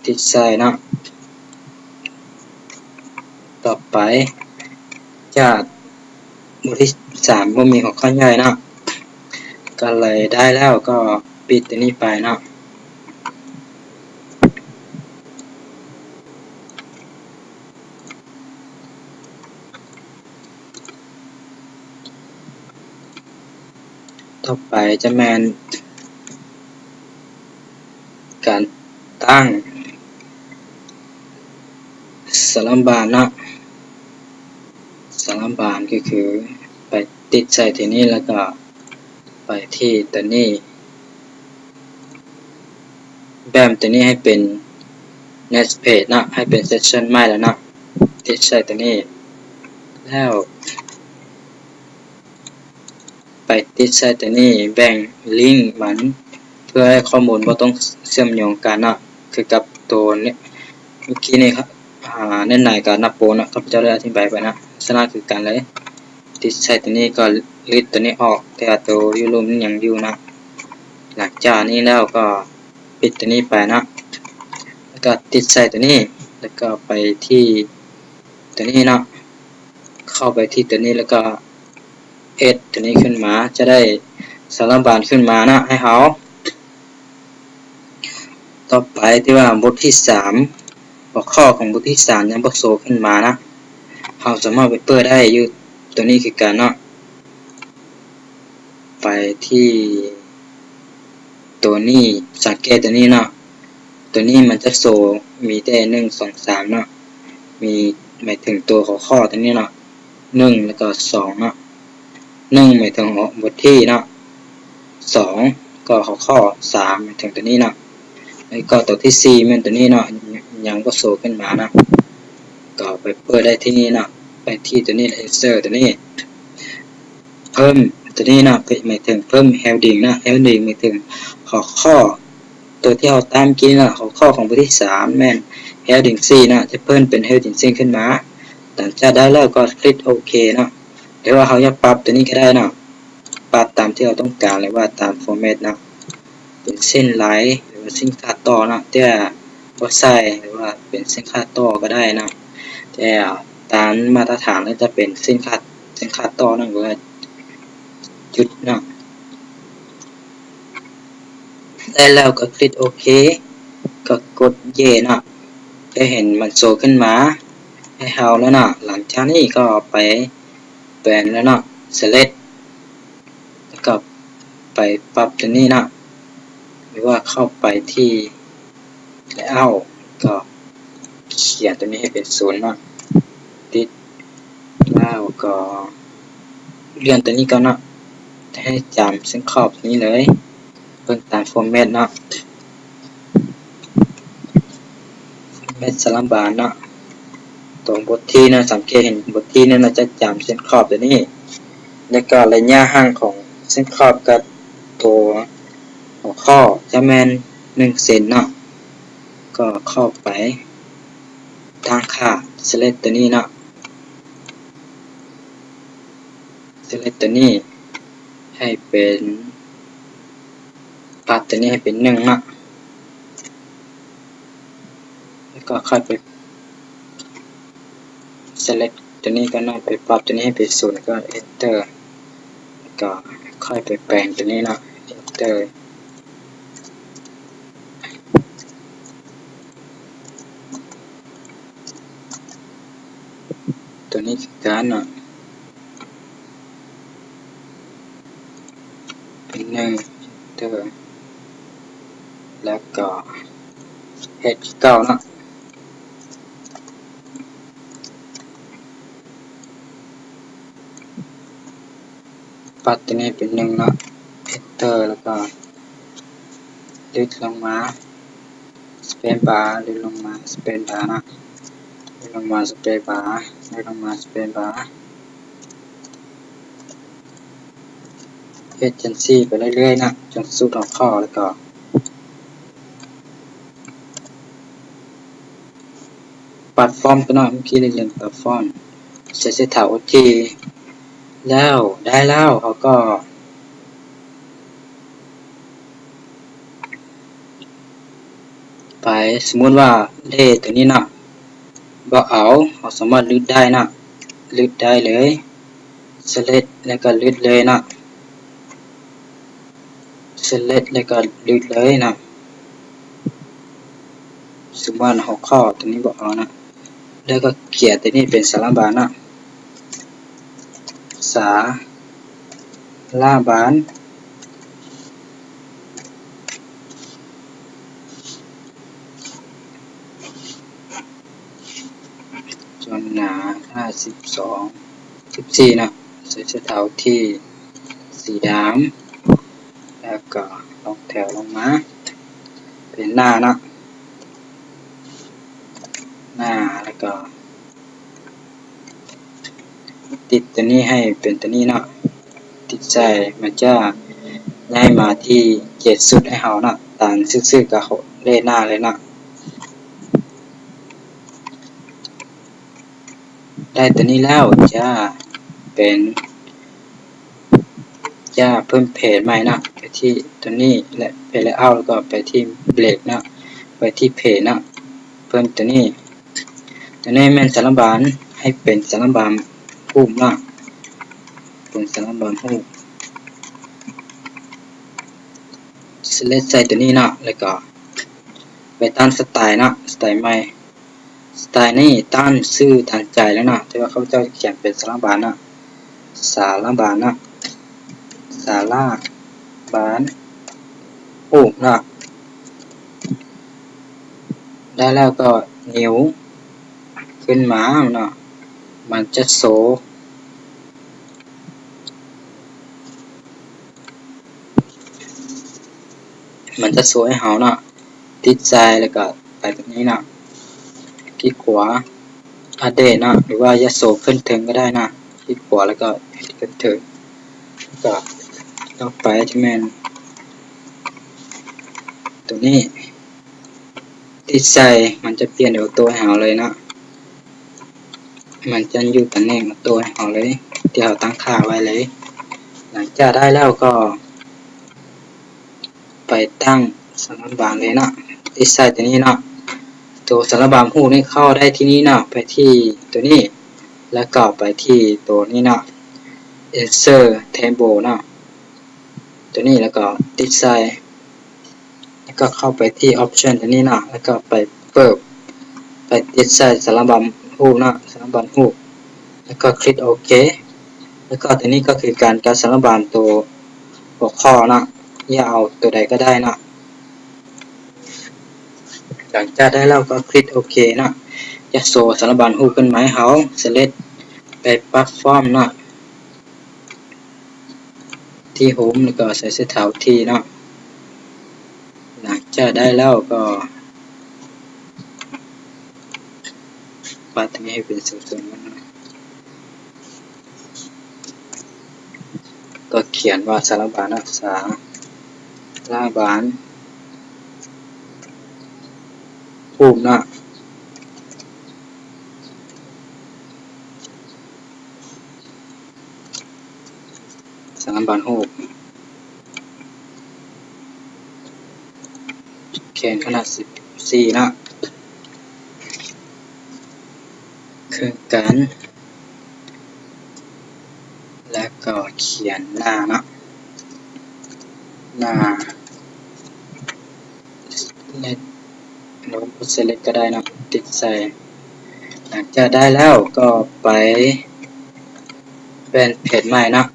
ຕິດໃສ່ເນາະ. ຕໍ່ໄປຈາກບົດທີສາມບໍ່ມີຫົວຂໍ້ຍ່ອຍເນາະ, ກໍເລີຍໄດ້ແລ້ວກໍປິດຕົວນີ້ໄປເນາະ. ຕໍ່ໄປຈະແມ່ນການຕັ້ງສາລະບານເນາະ, ສາລະບານກໍຄືໄປຕິດໃສ່ທີ່ນີ້ ແລ້ວກໍໄປທີ່ຕົວນີ້. ແບບຕົວນີ້ໃຫ້ເປັນ next page ເນາະ, ໃຫ້ເປັນ section ໃໝ່ແລ້ວເນາະ, ຕິດໃສ່ຕົວນີ້ ແລ້ວໄປຕິດໃສ່ຕົວນີ້, ແບ່ງ link ມັນ ເພື່ອໃຫ້ຂໍ້ມູນບໍ່ຕ້ອງເຊື່ອມໂຍງກັນເນາະ, ຄືກັບຕົວນີ້ ເມື່ອກີ້ນີ້ ອາ ແນບໜ້າກັບໜ້າໂປເນາະ, ຂ້າພະເຈົ້າໄດ້ອະທິບາຍໄປເນາະ, ລັກສະນະຄືກັນເລີຍ. ຕິດໃສ່ຕົວນີ້ກໍລິດຕົວນີ້ອອກ, ແຕ່ວ່າຕົວຢູ່ລຸ່ມນີ້ຍັງຢູ່ເນາະ. ຫຼັງຈາກນີ້ແລ້ວກໍປິດຕົວນີ້ໄປເນາະ, ແລ້ວກໍຕິດໃສ່ຕົວນີ້, ແລ້ວກໍໄປທີ່ຕົວນີ້ເນາະ, ເຂົ້າໄປທີ່ຕົວນີ້ ແລ້ວກໍ add ຕົວນີ້ຂຶ້ນມາ, ຈະໄດ້ສາລະບານຂຶ້ນມາເນາະໃຫ້ເຮົາ. ຕໍ່ໄປທີ່ວ່າບົດທີສາມ, ຫົວຂໍ້ຂອງບົດທີສາມຍັງບໍ່ໂຊຂຶ້ນມານະ, ເຮົາສາມາດໄປເປີດໄດ້ຢູ່ຕົວນີ້ຄືກັນເນາະ. ໄປທີ່ຕົວນີ້, ສັງເກດຕົວນີ້ເນາະ, ຕົວນີ້ມັນຈະໂຊມີແຕ່ໜຶ່ງ ສອງ ສາມເນາະ, ມີ ໝາຍເຖິງຕົວຫົວຂໍ້ຕົວນີ້ເນາະ, ໜຶ່ງ ແລ້ວກໍສອງເນາະ. ໜຶ່ງ ໝາຍເຖິງຫົວ ບົດທີເນາະ, ສອງ ກໍຫົວຂໍ້, ສາມ ໝາຍເຖິງຕົວນີ້ເນາະ, ແລ້ວກໍຕົວທີສີ່ແມ່ນຕົວນີ້ເນາະ, ຍັງບໍ່ໂຊຂຶ້ນມາເນາະ. ກໍໄປເປີດໄດ້ທີ່ນີ້ເນາະ, ໄປທີ່ຕົວນີ້ insert ຕົວນີ້, ເພີ່ມຕົວນີ້ເນາະ, ໝາຍເຖິງເພີ່ມ heading ເນາະ, heading ໝາຍເຖິງຫົວຂໍ້ ຕົວທີ່ເຮົາຕາມກີ້ເນາະ, ຫົວຂໍ້ຂອງບົດທີສາມແມ່ນ heading ສີ່ເນາະ, ຈະເພີ່ມເປັນ heading ສີ່ຂຶ້ນມາ. ຫຼັງຈາກໄດ້ແລ້ວກໍຄລິກໂອເຄເນາະ, ຫຼືວ່າເຮົາຢາກປັບຕົວນີ້ກໍໄດ້ເນາະ, ປັບຕາມທີ່ເຮົາຕ້ອງການ ຫຼືວ່າຕາມ format ເນາະ, ເປັນເສັ້ນໄລ ຫຼືວ່າເສັ້ນຄາດຕໍ່ເນາະ, ແຕ່ບໍ່ໃສ່ ຫຼືວ່າເປັນເສັ້ນຄາດຕໍ່ກໍໄດ້ເນາະ, ແຕ່ຕາມມາດຕະຖານແລ້ວຈະເປັນເສັ້ນຄາດ ເສັ້ນຄາດຕໍ່ເນາະ ຫຼືວ່າຈຸດເນາະ. ໄດ້ແລ້ວກໍຄລິກໂອເຄ, ກໍກົດເຢເນາະ, ຈະເຫັນມັນໂຊຂຶ້ນມາໃຫ້ເຮົາແລ້ວເນາະ. ຫຼັງຈາກນີ້ກໍໄປ ແປນແລ້ວເນາະ, select ແລ້ວກໍໄປປັບຕົວນີ້ເນາະ, ຫຼືວ່າເຂົ້າໄປທີ່ layout ກໍຂຽນຕົວນີ້ໃຫ້ເປັນສູນເນາະ, ຕິດແລ້ວກໍ ເລື່ອນຕົວນີ້ກ່ອນເນາະ ຈະໃຫ້ຈຳເສັ້ນຂອບນີ້ເລີຍ ເບິ່ງຕາມຟໍແມັດເນາະ ຟໍແມັດສາລະບານເນາະ ຕົວບົດທີເນາະ ສັງເກດເຫັນບົດທີເນາະ ຈະຈຳເສັ້ນຂອບຕົວນີ້ ແລ້ວກໍໄລຍະຫ່າງຂອງເສັ້ນຂອບກັບຕົວຫົວຂໍ້ຈະແມ່ນໜຶ່ງເຊັນເນາະ ກໍເຂົ້າໄປຕັ້ງຄ່າ select ຕົວນີ້ເນາະ select ຕົວນີ້ໃຫ້ເປັນ ປັບຕົວນີ້ໃຫ້ເປັນໜຶ່ງເນາະ ແລ້ວກໍຄ່ອຍໄປ select ຕົວນີ້ກ່ອນເນາະ ໄປປັບຕົວນີ້ໃຫ້ເປັນສູນ ແລ້ວກໍ enter ແລ້ວກໍຄ່ອຍໄປແປງຕົວນີ້ເນາະ enter ຕົວນີ້ຄືກັນເນາະ ເປັນໜຶ່ງ enter ແລ້ວກໍເຮັດຄືເກົ່າເນາະ ປັບຕົວນີ້ເປັນໜຶ່ງເນາະ enter ແລ້ວກໍດຶດລົງມາ space bar ດຶດລົງມາ space bar ເນາະ ດຶດລົງມາ space bar ດຶດລົງມາ space bar ເຮັດຈັ່ງຊີ້ໄປເລື້ອຍໆເນາະ ຈົນສຸດຫົວຂໍ້ ແລ້ວກໍ ປັບຟອນກໍເນາະ ເມື່ອກີ້ໄດ້ເລື່ອນປັບຟອນ ໃສ່ເສດຖາໂອເຄ ແລ້ວ ໄດ້ແລ້ວ ເຮົາກໍໄປ ສົມມຸດວ່າເລກຕົວນີ້ເນາະ ບໍ່ເອົາ ເຮົາສາມາດລຶດໄດ້ເນາະ ລຶດໄດ້ເລີຍ select ແລ້ວກໍລຶດເລີຍເນາະ select ແລ້ວກໍດຶດເລີຍເນາະ ສົມມຸດວ່າຫົວຂໍ້ຕົວນີ້ບໍ່ເອົາເນາະ ແລ້ວກໍກຽນຕົວນີ້ເປັນສາລະບານເນາະ ສາລະບານ ຈົນໜາຫ້າສິບສອງ ສິບສີ່ເນາະ ໃສ່ເສື້ອເທົ້າທີ່ສີດຳ ແລ້ວກໍລອງແຖວລົງມາ ເປັນໜ້າເນາະ ໜ້າ ແລ້ວກໍ ຕິດຕົວນີ້ໃຫ້ເປັນຕົວນີ້ເນາະ ຕິດໃສ່ ມັນຈະຍ້າຍມາທີ່ເຈັດຊຸດໃຫ້ເຮົາເນາະ ຕາມຊື່ໆກັບເລກໜ້າເລີຍເນາະ ໄດ້ຕົວນີ້ແລ້ວ ຈະເປັນ ຈະເພີ່ມເພຈໃໝ່ເນາະ ໄປທີ່ຕົວນີ້ ແລະ ໄປ layout ແລ້ວກໍໄປທີ່ break ເນາະ ໄປທີ່ page ເນາະ ເພີ່ມຕົວນີ້ ຕົວນີ້ແມ່ນສາລະບານ ໃຫ້ເປັນສາລະບານຮູບເນາະ ເປັນສາລະບານຮູບ select ໃສ່ຕົວນີ້ເນາະ ແລ້ວກໍໄປຕັ້ງສະໄຕເນາະ ສະໄຕໃໝ່ ສະໄຕນີ້ຕັ້ງຊື່ຕາມໃຈເລີຍເນາະ ແຕ່ວ່າຂ້າພະເຈົ້າຈະຂຽນເປັນສາລະບານເນາະ ສາລະບານເນາະ ສາລະບານຮູບເນາະ ໄດ້ແລ້ວກໍ new ຂຶ້ນມາເນາະ ມັນຈະໂຊ ມັນຈະໂຊໃຫ້ເຮົາເນາະ ຕິດໃສ່ ແລ້ວກໍໄປແບບນີ້ເນາະ ຄລິກຂວາ update ເນາະ ຫຼືວ່າຢາກໂຊຂຶ້ນເທິງກໍໄດ້ເນາະ ຄລິກຂວາ ແລ້ວກໍເຮັດຂຶ້ນເທິງ ແລ້ວກໍຕໍ່ໄປຈະແມ່ນຕົວນີ້ ຕິດໃສ່ ມັນຈະປ່ຽນໂອໂຕ້ໃຫ້ເຮົາເລີຍເນາະ ມັນຈະຢູ່ຕຳແໜ່ງໂອໂຕ້ໃຫ້ເຮົາເລີຍ ທີ່ເຮົາຕັ້ງຄ່າໄວ້ເລີຍ ຫຼັງຈາກໄດ້ແລ້ວກໍໄປຕັ້ງສາລະບານເລີຍເນາະ ຕິດໃສ່ຕົວນີ້ເນາະ ໂຕສາລະບານຮູບນີ້ເຂົ້າໄດ້ທີ່ນີ້ເນາະ ໄປທີ່ຕົວນີ້ ແລ້ວກໍໄປທີ່ຕົວນີ້ເນາະ insert table ເນາະ ຕົວນີ້ ແລ້ວກໍຕິດໃສ່ ແລ້ວກໍເຂົ້າໄປທີ່ option ຕົວນີ້ເນາະ ແລ້ວກໍໄປ verb ໄປຕິດໃສ່ສາລະບານຮູບເນາະ ສາລະບານຮູບ ແລ້ວກໍຄລິກໂອເຄ ແລ້ວກໍຕົວນີ້ກໍຄືກັນກັບສາລະບານຕົວຫົວຂໍ້ເນາະ ຢາກເອົາຕົວໃດກໍໄດ້ເນາະ ຫຼັງຈາກໄດ້ແລ້ວກໍຄລິກໂອເຄເນາະ ຈະໂຊສາລະບານຮູບຂຶ້ນມາໃຫ້ເຮົາ select ໄປປັບຟອນເນາະ ທີ່ໂຮມ ແລ້ວກໍໃສ່ເສັ້ນທາງທີ່ເນາະ. ຫຼັງຈາກໄດ້ແລ້ວກໍປັບຕົວນີ້ໃຫ້ເປັນສູນໆ ມັນເນາະ ກໍຂຽນວ່າສາລະບານເນາະ ສາລະບານຮູບເນາະ. ສາລະບານຮູບ ແກນຂະໜາດສິບສີ່ເນາະ ຄືກັນ ແລ້ວກໍຂຽນໜ້າເນາະ ໜ້າ ເລັກ ຫຼືວ່າ select ກໍໄດ້ເນາະ ຕິດໃສ່. ຫຼັງຈາກໄດ້ແລ້ວກໍໄປແປນເພຈໃໝ່ເນາະ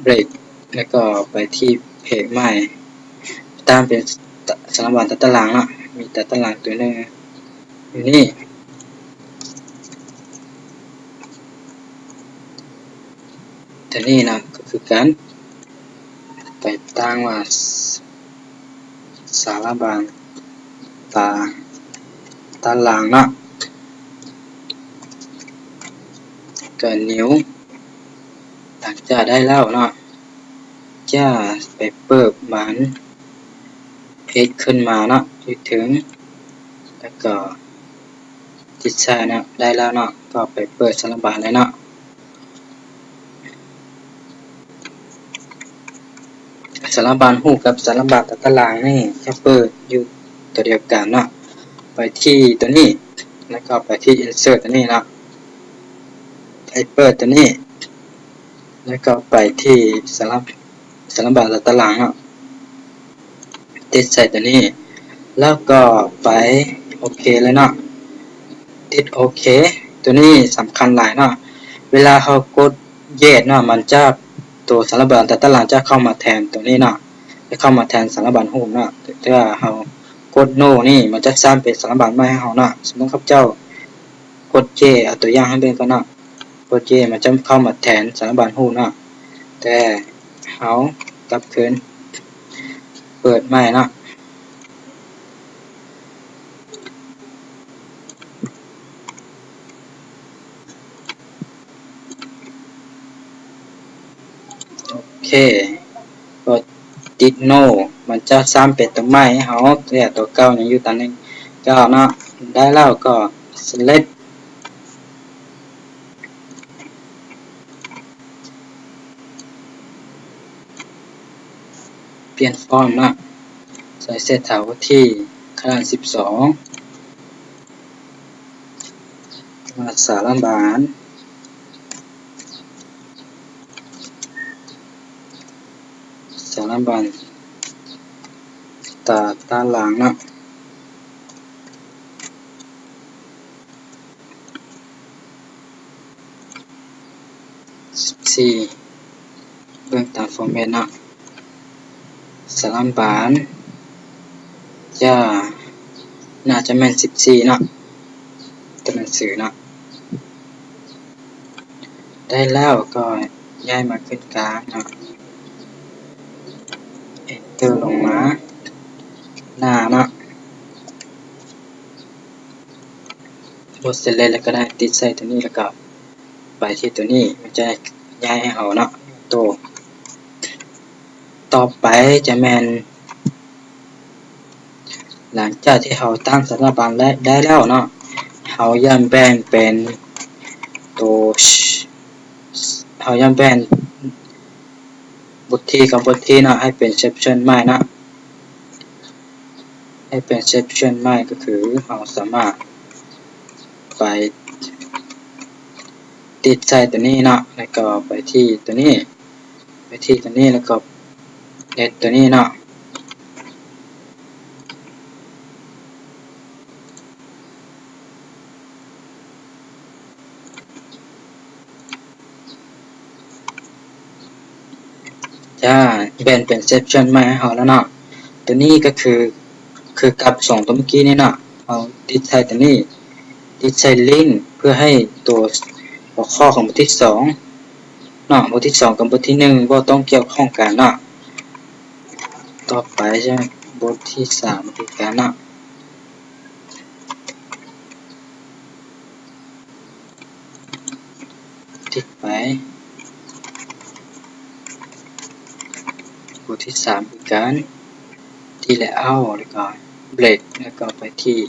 break ແລ້ວກໍໄປທີ່ເພຈໃໝ່ ຕາມເປັນສາລະບານຕາຕະລາງເນາະ ມີຕາຕະລາງຕົວໜຶ່ງຢູ່ນີ້ ຕົວນີ້ເນາະ ກໍຄືກັນ ໄປຕັ້ງວ່າ ສາລະບານຕາຕະລາງເນາະ ກໍ new. ຫຼັງຈາກໄດ້ແລ້ວເນາະ ຈະໄປເປີດບານເພຈຂຶ້ນມາເນາະ ຢູ່ເທິງ ແລ້ວກໍ ຕິດໃສ່ເນາະ ໄດ້ແລ້ວເນາະ ກໍໄປເປີດສາລະບານເລີຍເນາະ. ສາລະບານຮູບກັບສາລະບານຕາຕະລາງນີ້ຈະເປີດຢູ່ຕົວດຽວກັນເນາະ. ໄປທີ່ຕົວນີ້ ແລ້ວກໍໄປທີ່ insert ຕົວນີ້ເນາະ ໄປເປີດຕົວນີ້ ແລ້ວກໍໄປທີ່ສາລະ ສາລະບານຕາຕະລາງເນາະ ຕິດໃສ່ຕົວນີ້ ແລ້ວກໍໄປໂອເຄເລີຍເນາະ ຕິດໂອເຄ. ຕົວນີ້ສຳຄັນຫຼາຍເນາະ ເວລາເຮົາກົດ yes ເນາະ ມັນຈະ ຕົວສາລະບານຕາຕະລາງຈະເຂົ້າມາແທນຕົວນີ້ເນາະ ຈະເຂົ້າມາແທນສາລະບານຮູບເນາະ. ແຕ່ວ່າເຮົາກົດ no ນີ້ ມັນຈະສ້າງເປັນສາລະບານໃໝ່ໃຫ້ເຮົາເນາະ. ສົມມຸດຂ້າພະເຈົ້າກົດ yes ເອົາຕົວຢ່າງໃຫ້ເບິ່ງກ່ອນເນາະ. ໂອເຄ ມັນຈະເຂົ້າມາແທນສາລະບານຮູບເນະ ແຕ່ເຮົາກັບຄືນເປີດໃໝ່ເນາະ. ໂອເຄ ກໍຕິດ no ມັນຈະສ້າງເປັນຕົວໃໝ່ໃຫ້ເຮົາ ແຕ່ຕົວເກົ່າຍັງຢູ່ຕຳແໜ່ງເກົ່າເນາະ. ໄດ້ແລ້ວກໍ select ປ່ຽນຟອນເນາະ ໃສ່ເສດຖາວັດທີຂະໜາດສິບສອງ ມາສາລະບານ ສາລະບານຕາຕະລາງເນາະ. ສິບສີ່ ເບິ່ງຕາມຟໍແມັດເນາະ ສາລະບານຈະ ໜ້າຈະແມ່ນສິບສີ່ເນາະ ຕົວໜັງສືເນາະ. ໄດ້ແລ້ວກໍຍ້າຍມາຂຶ້ນກາງເນາະ Enter ລົງມາໜ້າເນາະ. ບໍ່ select ແລ້ວກໍໄດ້ ຕິດໃສ່ຕົວນີ້ ແລ້ວກໍໄປທີ່ຕົວນີ້ ມັນຈະຍ້າຍໃຫ້ເຮົາເນາະ ໂຕ. ຕໍ່ໄປຈະແມ່ນ ຫຼັງຈາກທີ່ເຮົາຕັ້ງສາລະບານໄດ້ແລ້ວເນາະ ເຮົາຢ້ອນແບ່ງເປັນໂຕ ເຮົາຢ້ອນແບ່ງບົດທີກັບບົດທີເນາະ ໃຫ້ເປັນ section ໃໝ່ເນາະ. ໃຫ້ເປັນ section ໃໝ່ ກໍຄືເຮົາສາມາດໄປຕິດໃສ່ຕົວນີ້ເນາະ ແລ້ວກໍໄປທີ່ຕົວນີ້ ໄປທີ່ຕົວນີ້ ແລ້ວກໍ edit ຕົວນີ້ເນາະ. ຈະແບ່ງເປັນ section ໃໝ່ໃຫ້ເຮົາແລ້ວເນາະ. ຕົວນີ້ກໍຄື ຄືກັບສອງຕົວເມື່ອກີ້ນີ້ເນາະ ເຮົາຕິດໃສ່ຕົວນີ້ ຕິດໃສ່ link ເພື່ອໃຫ້ຕົວຫົວຂໍ້ຂອງບົດທີສອງ ເນາະ, ບົດທີສອງກັບບົດທີໜຶ່ງບໍ່ຕ້ອງກ່ຽວຂ້ອງກັນເນາະ. ຕໍ່ໄປຈະບົດທີສາມຄືກັນເນາະ. ຕິດໄປ ບົດທີສາມຄືກັນ ທີ່ layout ແລ້ວກໍ break ແລ້ວກໍໄປທີ່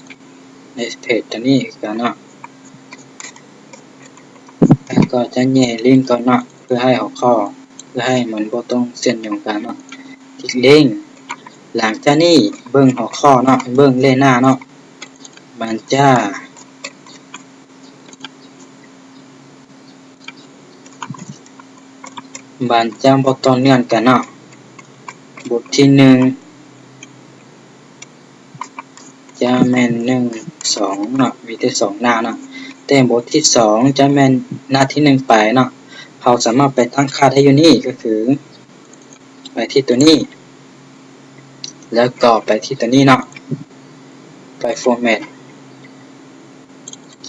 next page ຕົວນີ້ຄືກັນເນາະ. ແລ້ວກໍຈະແຫຍ່ລິ້ງກ່ອນເນາະ ເພື່ອໃຫ້ຫົວຂໍ້ ເພື່ອໃຫ້ມັນບໍ່ຕ້ອງເຊື່ອມໂຍງກັນເນາະ. ຕິດລິ້ງ ຫຼັງຈາກນີ້ເບິ່ງຫົວຂໍ້ເນາະ ເບິ່ງເລຍໜ້າເນາະ ມັນຈະ ມັນຈະບໍ່ຕໍ່ເນື່ອງກັນເນາະ. ບົດທີໜຶ່ງຈະແມ່ນໜຶ່ງ ສອງເນາະ ມີແຕ່ສອງໜ້າເນາະ. ແຕ່ບົດທີສອງຈະແມ່ນໜ້າທີໜຶ່ງໄປເນາະ. ເຮົາສາມາດໄປຕັ້ງຄ່າໄດ້ຢູ່ນີ້ ກໍຄື ໄປທີ່ຕົວນີ້ ແລ້ວກໍໄປທີ່ຕົວນີ້ເນາະ ໄປ format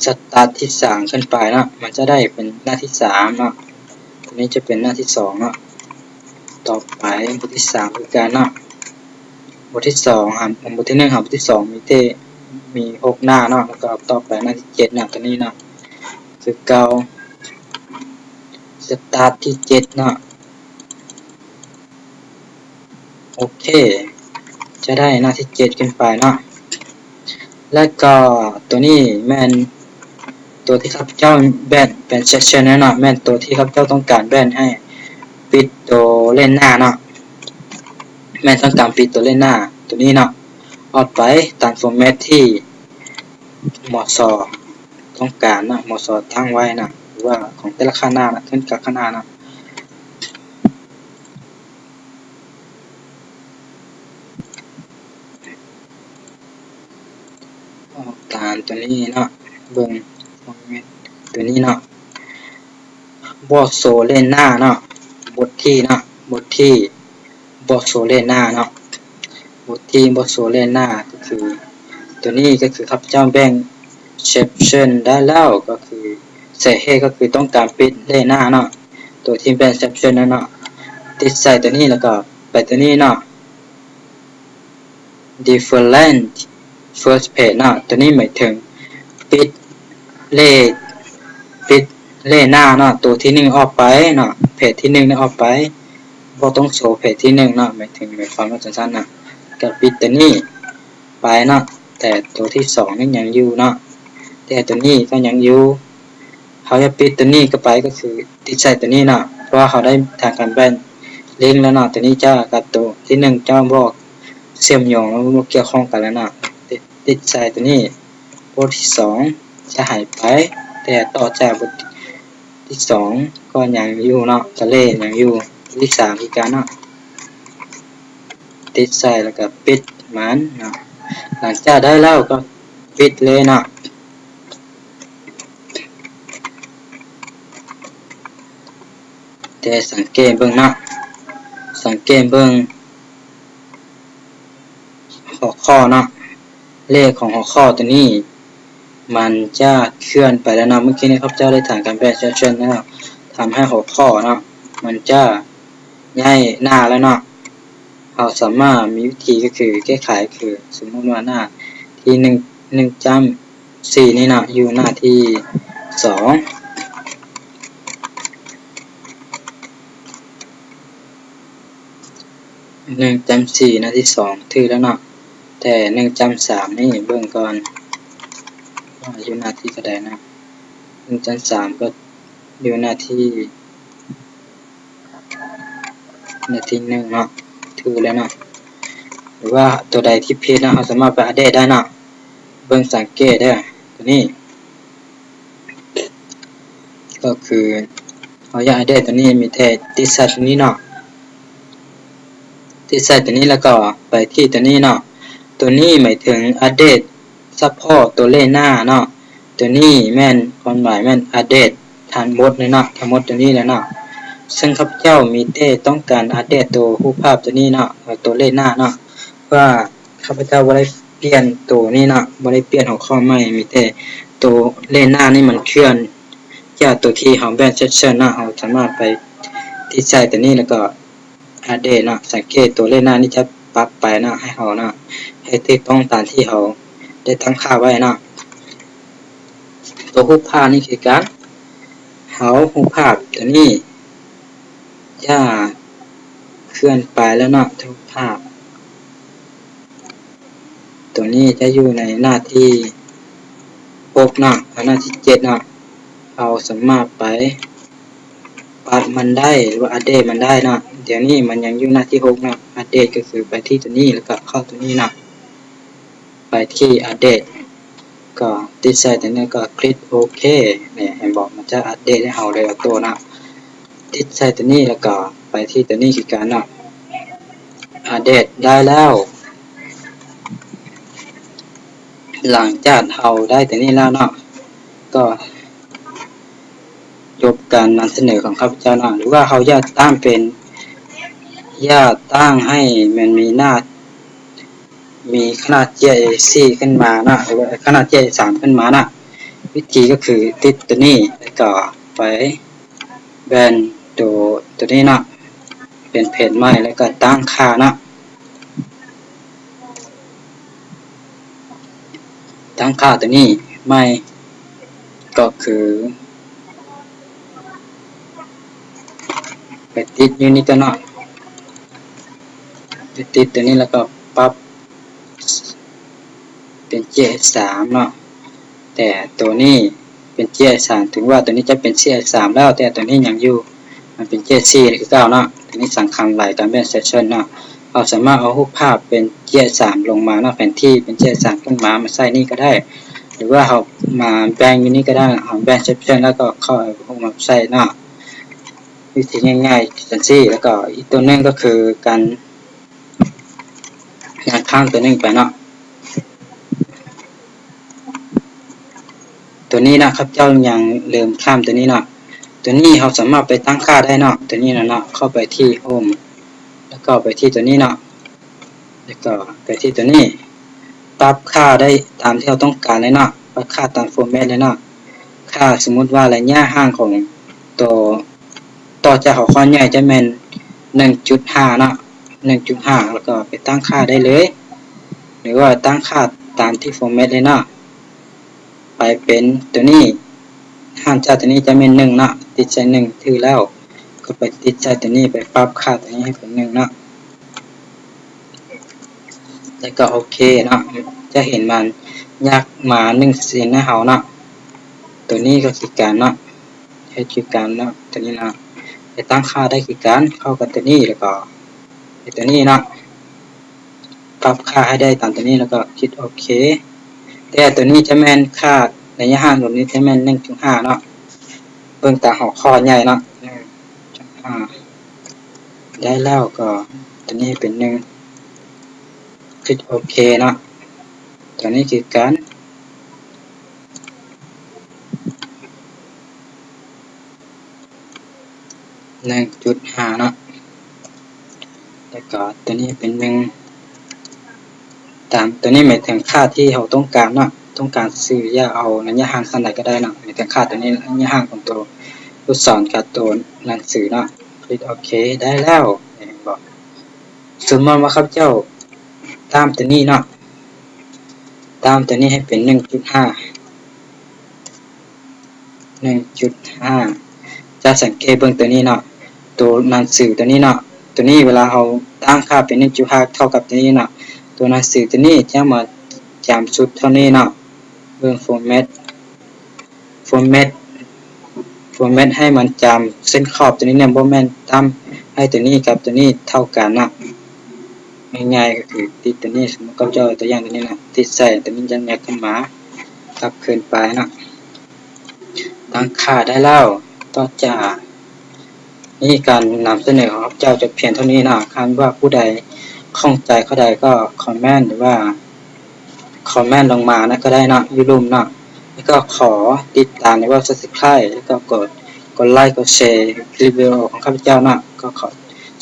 start ທີສາມຂຶ້ນໄປເນາະ ມັນຈະໄດ້ເປັນໜ້າທີສາມເນາະ. ຕົວນີ້ຈະເປັນໜ້າທີສອງເນາະ. ຕໍ່ໄປບົດທີສາມຄືກັນເນາະ. ບົດທີສອງຫາ ບົດທີໜຶ່ງຫາບົດທີສອງມີແຕ່ ມີຫົກໜ້າເນາະ ແລ້ວກໍຕໍ່ໄປໜ້າທີເຈັດເນາະ ຕົວນີ້ເນາະ ຄືເກົ່າ start ທີເຈັດເນາະ. ໂອເຄ ຈະໄດ້ໜ້າທີເຈັດຂຶ້ນໄປເນາະ. ແລ້ວກໍຕົວນີ້ແມ່ນຕົວທີ່ຂ້າພະເຈົ້າແບ່ງເປັນ section ເນາະ ແມ່ນຕົວທີ່ຂ້າພະເຈົ້າຕ້ອງການແບ່ງໃຫ້ປິດຕົວເລຍໜ້າເນາະ ແມ່ນຕ້ອງການປິດຕົວເລຍໜ້າຕົວນີ້ເນາະ ອອກໄປຕາມ format ທີ່ ມສ ຕ້ອງການເນາະ ມສ ຕັ້ງໄວ້ເນາະ ຫຼືວ່າຂອງແຕ່ລະຄະນະເນາະ ຂຶ້ນກັບຄະນະເນາະ. ອອກຕາມຕົວນີ້ເນາະ ເບິ່ງຕົວນີ້ເນາະ ບໍ່ໂຊເລຍໜ້າເນາະ ບົດທີເນາະ ບົດທີບໍ່ໂຊເລຍໜ້າເນາະ ບົດທີບໍ່ໂຊເລຍໜ້າ ກໍຄືຕົວນີ້ ກໍຄືຂ້າພະເຈົ້າແບ່ງ section ໄດ້ແລ້ວ ກໍຄືສາເຫດກໍຄືຕ້ອງການປິດເລຍໜ້າເນາະ ຕົວທີ່ແບ່ງ section ນັ້ນເນາະ. ຕິດໃສ່ຕົວນີ້ ແລ້ວກໍໄປຕົວນີ້ເນາະ Different First Page ເນາະ ຕົວນີ້ໝາຍເຖິງປິດເລຍ ປິດເລຍໜ້າເນາະ ຕົວທີໜຶ່ງອອກໄປເນາະ ເພຈທີໜຶ່ງນີ້ອອກໄປ ບໍ່ຕ້ອງໂຊເພຈທີໜຶ່ງເນາະ ໝາຍເຖິງ ໝາຍຄວາມວ່າຈັ່ງຊັ້ນນະ ກໍປິດຕົວນີ້ໄປເນາະ ແຕ່ຕົວທີສອງນີ້ຍັງຢູ່ເນາະ ແຕ່ຕົວນີ້ກໍຍັງຢູ່. ເຮົາຢາກປິດຕົວນີ້ກໍໄປ ກໍຄືຕິດໃສ່ຕົວນີ້ເນາະ ເພາະວ່າເຮົາໄດ້ທຳການແບ່ງລິ້ງແລ້ວເນາະ ຕົວນີ້ຈະກັບຕົວທີໜຶ່ງຈະບໍ່ເຊື່ອມໂຍງ ແລະ ບໍ່ກ່ຽວຂ້ອງກັນແລ້ວເນາະ. ຕິດ ຕິດໃສ່ຕົວນີ້ ບົດທີສອງຈະຫາຍໄປ ແຕ່ຕໍ່ຈາກບົດທີສອງກໍຍັງຢູ່ເນາະ ກະເລຍັງຢູ່. ບົດທີສາມຄືກັນເນາະ ຕິດໃສ່ແລ້ວກໍປິດມັນເນາະ ຫຼັງຈາກໄດ້ແລ້ວກໍປິດເລີຍເນາະ. ແຕ່ສັງເກດເບິ່ງເນາະ ສັງເກດເບິ່ງຫົວຂໍ້ເນາະ ເລກຂອງຫົວຂໍ້ຕົວນີ້ ມັນຈະເຄື່ອນໄປແລ້ວເນາະ. ເມື່ອກີ້ນີ້ຂ້າພະເຈົ້າໄດ້ຖາມການແບ່ງ section ແລ້ວ ທຳໃຫ້ຫົວຂໍ້ເນາະ ມັນຈະຍ້າຍໜ້າແລ້ວເນາະ. ເຮົາສາມາດມີວິທີກໍຄືແກ້ໄຂ ຄືສົມມຸດວ່າໜ້າທີໜຶ່ງ ໜຶ່ງຈ້ຳສີ່ນີ້ເນາະ ຢູ່ໜ້າທີສອງ ໜຶ່ງຈ້ຳສີ່ໜ້າທີສອງ ຖືກແລ້ວເນາະ. ແຕ່ໜຶ່ງຈ້ຳສາມນີ້ເບິ່ງກ່ອນວ່າຢູ່ໜ້າທີເທົ່າໃດເນາະ. ໜຶ່ງຈ້ຳສາມກໍຢູ່ໜ້າທີ ໜ້າທີໜຶ່ງເນາະ ຖືກແລ້ວເນາະ. ຫຼືວ່າຕົວໃດທີ່ຜິດເນາະ ເຮົາສາມາດໄປອັບເດດໄດ້ເນາະ. ເບິ່ງສັງເກດເດີ ຕົວນີ້ ກໍຄືເຮົາຢາກອັບເດດຕົວນີ້ ມີແຕ່ຕິດໃສ່ຕົວນີ້ເນາະ ຕິດໃສ່ຕົວນີ້ ແລ້ວກໍໄປທີ່ຕົວນີ້ເນາະ. ຕົວນີ້ໝາຍເຖິງອັບເດດສະເພາະຕົວເລຍໜ້າເນາະ. ຕົວນີ້ແມ່ນຄວາມໝາຍແມ່ນອັບເດດທັງໝົດເລີຍເນາະ ທັງໝົດຕົວນີ້ແຫຼະເນາະ. ເຊິ່ງຂ້າພະເຈົ້າມີແຕ່ຕ້ອງການອັບເດດຕົວຮູບພາບຕົວນີ້ເນາະ ແລະ ຕົວເລຍໜ້າເນາະ ເພາະວ່າ ຂ້າພະເຈົ້າບໍ່ໄດ້ປ່ຽນໂຕນີ້ເນາະ ບໍ່ໄດ້ປ່ຽນຫົວຂໍ້ໃໝ່ ມີແຕ່ໂຕເລຍໜ້ານີ້ມັນເຄື່ອນຈາກໂຕທີ່ເຮົາແບ່ງ section ເນາະ. ເຮົາສາມາດໄປ ຕິດໃສ່ຕົວນີ້ ແລ້ວກໍອັບເດດເນາະ. ສັງເກດຕົວເລກໜ້ານີ້ຈະປັບໄປເນາະ ໃຫ້ເຮົາເນາະ ໃຫ້ຖືກຕ້ອງຕາມທີ່ເຮົາໄດ້ຕັ້ງຄ່າໄວ້ເນາະ. ຕົວຮູບພາບນີ້ຄືກັນ ເຮົາຮູບພາບຕົວນີ້ຈະເຄື່ອນໄປແລ້ວເນາະ ຮູບພາບ ຕົວນີ້ຈະຢູ່ໃນໜ້າທີຫົກເນາະ ແລະ ໜ້າທີເຈັດເນາະ. ເຮົາສາມາດໄປປັບມັນໄດ້ ຫຼືວ່າອັບເດດມັນໄດ້ເນາະ. ດຽວນີ້ມັນຍັງຢູ່ໜ້າທີຫົກເນາະ. ອັບເດດກໍຄືໄປທີ່ຕົວນີ້ ແລ້ວກໍເຂົ້າຕົວນີ້ເນາະ ໄປທີ່ອັບເດດ ກໍຕິດໃສ່ຕົວນີ້ ແລ້ວກໍຄລິກໂອເຄ. ນີ້ ເຫັນບໍ່ ມັນຈະອັບເດດໃຫ້ເຮົາເລີຍ ອອໂຕ້ເນາະ. ຕິດໃສ່ຕົວນີ້ ແລ້ວກໍໄປທີ່ຕົວນີ້ຄືກັນເນາະ. ອັບເດດໄດ້ແລ້ວ. ຫຼັງຈາກເຮົາໄດ້ຕົວນີ້ແລ້ວເນາະ ກໍຈົບການນຳສະເໜີຂອງຂ້າພະເຈົ້າເນາະ. ຫຼືວ່າເຮົາຢາກຕັ້ງເປັນ ຢາກຕັ້ງໃຫ້ມັນມີໜ້າ ມີຂະໜາດເຈ້ຍເອສີ່ຂຶ້ນມາເນາະ ຫຼືວ່າຂະໜາດເຈ້ຍເອສາມຂຶ້ນມາເນາະ. ວິທີກໍຄືຕິດຕົວນີ້ ແລ້ວກໍໄປແບ່ງຕົວ ຕົວນີ້ເນາະ ເປັນເພຈໃໝ່ ແລ້ວກໍຕັ້ງຄ່າເນາະ. ຕັ້ງຄ່າຕົວນີ້ໃໝ່ ກໍຄືໄປຕິດຢູ່ນີ້ກ່ອນເນາະ ໄປຕິດຕົວນີ້ ແລ້ວກໍປັບເປັນເຈສາມເນາະ. ແຕ່ຕົວນີ້ເປັນເຈສາມ ເຖິງວ່າຕົວນີ້ຈະເປັນເຈສາມແລ້ວ ແຕ່ຕົວນີ້ຍັງຢູ່ ມັນເປັນເຈສີ່ຄືເກົ່າເນາະ. ຕົວນີ້ສຳຄັນຫຼາຍ ການແບ່ງເຊັກຊັນເນາະ. ເຮົາສາມາດເອົາຮູບພາບເປັນເຈສາມລົງມາເນາະ ແຜນທີ່ເປັນເຈສາມຂຶ້ນມາ ມາໃສ່ນີ້ກໍໄດ້ ຫຼືວ່າເຮົາມາແບ່ງຢູ່ນີ້ກໍໄດ້. ເຮົາແບ່ງເຊັກຊັນ ແລ້ວກໍເຂົ້າເອົາຮູບມາໃສ່ເນາະ. ວິທີງ່າຍໆ ຈັ່ງຊີ້. ແລ້ວກໍອີກຕົວໜຶ່ງກໍຄືການ ຍັງຄ້າງຕົວໜຶ່ງໄປເນາະ. ຕົວນີ້ເນາະ ຂ້າພະເຈົ້າຍັງລືມຂ້າມຕົວນີ້ເນາະ. ຕົວນີ້ເຮົາສາມາດໄປຕັ້ງຄ່າໄດ້ເນາະ ຕົວນີ້ນະເນາະ. ເຂົ້າໄປທີ່ໂຮມ ແລ້ວກໍໄປທີ່ຕົວນີ້ເນາະ ແລ້ວກໍໄປທີ່ຕົວນີ້ ປັບຄ່າໄດ້ຕາມທີ່ເຮົາຕ້ອງການເລີຍເນາະ. ປັບຄ່າຕາມຟໍແມັດເລີຍເນາະ. ຄ່າ ສົມມຸດວ່າໄລຍະຫ່າງຂອງໂຕ ຕໍ່ຈາກຫົວຂໍ້ໃຫຍ່ຈະແມ່ນໜຶ່ງຈຸດຫ້າເນາະ ໜຶ່ງຈຸດຫ້າ ແລ້ວກໍໄປຕັ້ງຄ່າໄດ້ເລີຍ ຫຼືວ່າຕັ້ງຄ່າຕາມທີ່ຟໍແມັດເລີຍເນາະ. ໄປເປັນຕົວນີ້ ຫ່າງຈາກຕົວນີ້ຈະແມ່ນໜຶ່ງເນາະ ຕິດໃສ່ໜຶ່ງຖືກແລ້ວ ກໍໄປຕິດໃສ່ຕົວນີ້ ໄປປັບຄ່າຕົວນີ້ໃຫ້ເປັນໜຶ່ງເນາະ. ແລ້ວກໍໂອເຄເນາະ. ຈະເຫັນມັນຍັກມາໜຶ່ງເຊັນໃຫ້ເຮົາເນາະ. ຕົວນີ້ກໍຄືກັນເນາະ ເຮັດຄືກັນເນາະ ຕົວນີ້ເນາະ. ໄປຕັ້ງຄ່າໄດ້ຄືກັນ ເຂົ້າກັບຕົວນີ້ ແລ້ວກໍໄປຕົວນີ້ເນາະ ປັບຄ່າໃຫ້ໄດ້ຕາມຕົວນີ້ ແລ້ວກໍຄລິກໂອເຄ. ແຕ່ຕົວນີ້ຈະແມ່ນຄ່າໄລຍະຫ່າງຕົວນີ້ຈະແມ່ນໜຶ່ງຈຸດຫ້າເນາະ ເບິ່ງຕາມຫົວຂໍ້ໃຫຍ່ເນາະ ໜຶ່ງຈຸດຫ້າ ໄດ້ແລ້ວກໍຕົວນີ້ເປັນໜຶ່ງ ຄລິກໂອເຄເນາະ. ຕົວນີ້ຄືກັນ ໜຶ່ງຈຸດຫ້າເນາະ ແລ້ວກໍຕົວນີ້ເປັນໜຶ່ງ ຕາມ ຕົວນີ້ໝາຍເຖິງຄ່າທີ່ເຮົາຕ້ອງການເນາະ ຕ້ອງການຊື່ ຢາກເອົາໄລຍະຫ່າງສ່ຳໃດກໍໄດ້ເນາະ ໝາຍເຖິງຄ່າຕົວນີ້ ໄລຍະຫ່າງຂອງໂຕລູກສອນກັບໂຕໜັງສືເນາະ. ຄລິກໂອເຄ ໄດ້ແລ້ວ ເຫັນບໍ່? ສົມມຸດວ່າຂ້າພະເຈົ້າຕາມຕົວນີ້ເນາະ ຕາມຕົວນີ້ໃຫ້ເປັນໜຶ່ງຈຸດຫ້າ ໜຶ່ງຈຸດຫ້າ ຈະສັງເກດເບິ່ງຕົວນີ້ເນາະ ຕົວໜັງສືຕົວນີ້ເນາະ ຕົວນີ້ເວລາເຮົາຕັ້ງຄ່າເປັນໜຶ່ງຈຸດຫ້າເທົ່າກັບຕົວນີ້ເນາະ ຕົວໜັງສືຕົວນີ້ຈະມາຈຳຊຸດເທົ່ານີ້ເນາະ. ເບິ່ງຟໍແມັດ ຟໍແມັດ ຟໍແມັດໃຫ້ມັນຈຳເສັ້ນຂອບຕົວນີ້ເນາະ ບໍ່ແມ່ນຕັ້ງໃຫ້ຕົວນີ້ກັບຕົວນີ້ເທົ່າກັນເນາະ. ງ່າຍໆ ກໍຄືຕິດຕົວນີ້ ສົມມຸດຂ້າພະເຈົ້າຕົວຢ່າງຕົວນີ້ເນາະ ຕິດໃສ່ຕົວນີ້ ຍັກຂຶ້ນມາ ກັບຄືນໄປເນາະ. ຕັ້ງຄ່າໄດ້ແລ້ວ ຕໍ່ຈາກນີ້ການນຳສະເໜີຂອງຂ້າພະເຈົ້າຈົບພຽງເທົ່ານີ້ເນາະ. ຄັນວ່າຜູ້ໃດຂ້ອງໃຈຂໍ້ໃດກໍຄອມເມັນ ຫຼືວ່າຄອມເມັນລົງມານະກໍໄດ້ເນາະ ຢູ່ລຸ່ມເນາະ. ແລ້ວກໍຂໍຕິດຕາມ ຫຼືວ່າ Subscribe ແລ້ວກໍກົດ ກົດໄລ ກົດແຊ ຄລິບວິດີໂອຂອງຂ້າພະເຈົ້າເນາະ. ກໍຂໍ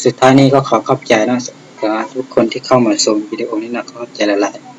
ສຸດທ້າຍນີ້ກໍຂໍຂອບໃຈເນາະ ສຳລັບທຸກຄົນທີ່ເຂົ້າມາຊົມວິດີໂອນີ້ເນາະ ຂໍຂອບໃຈຫຼາຍໆ.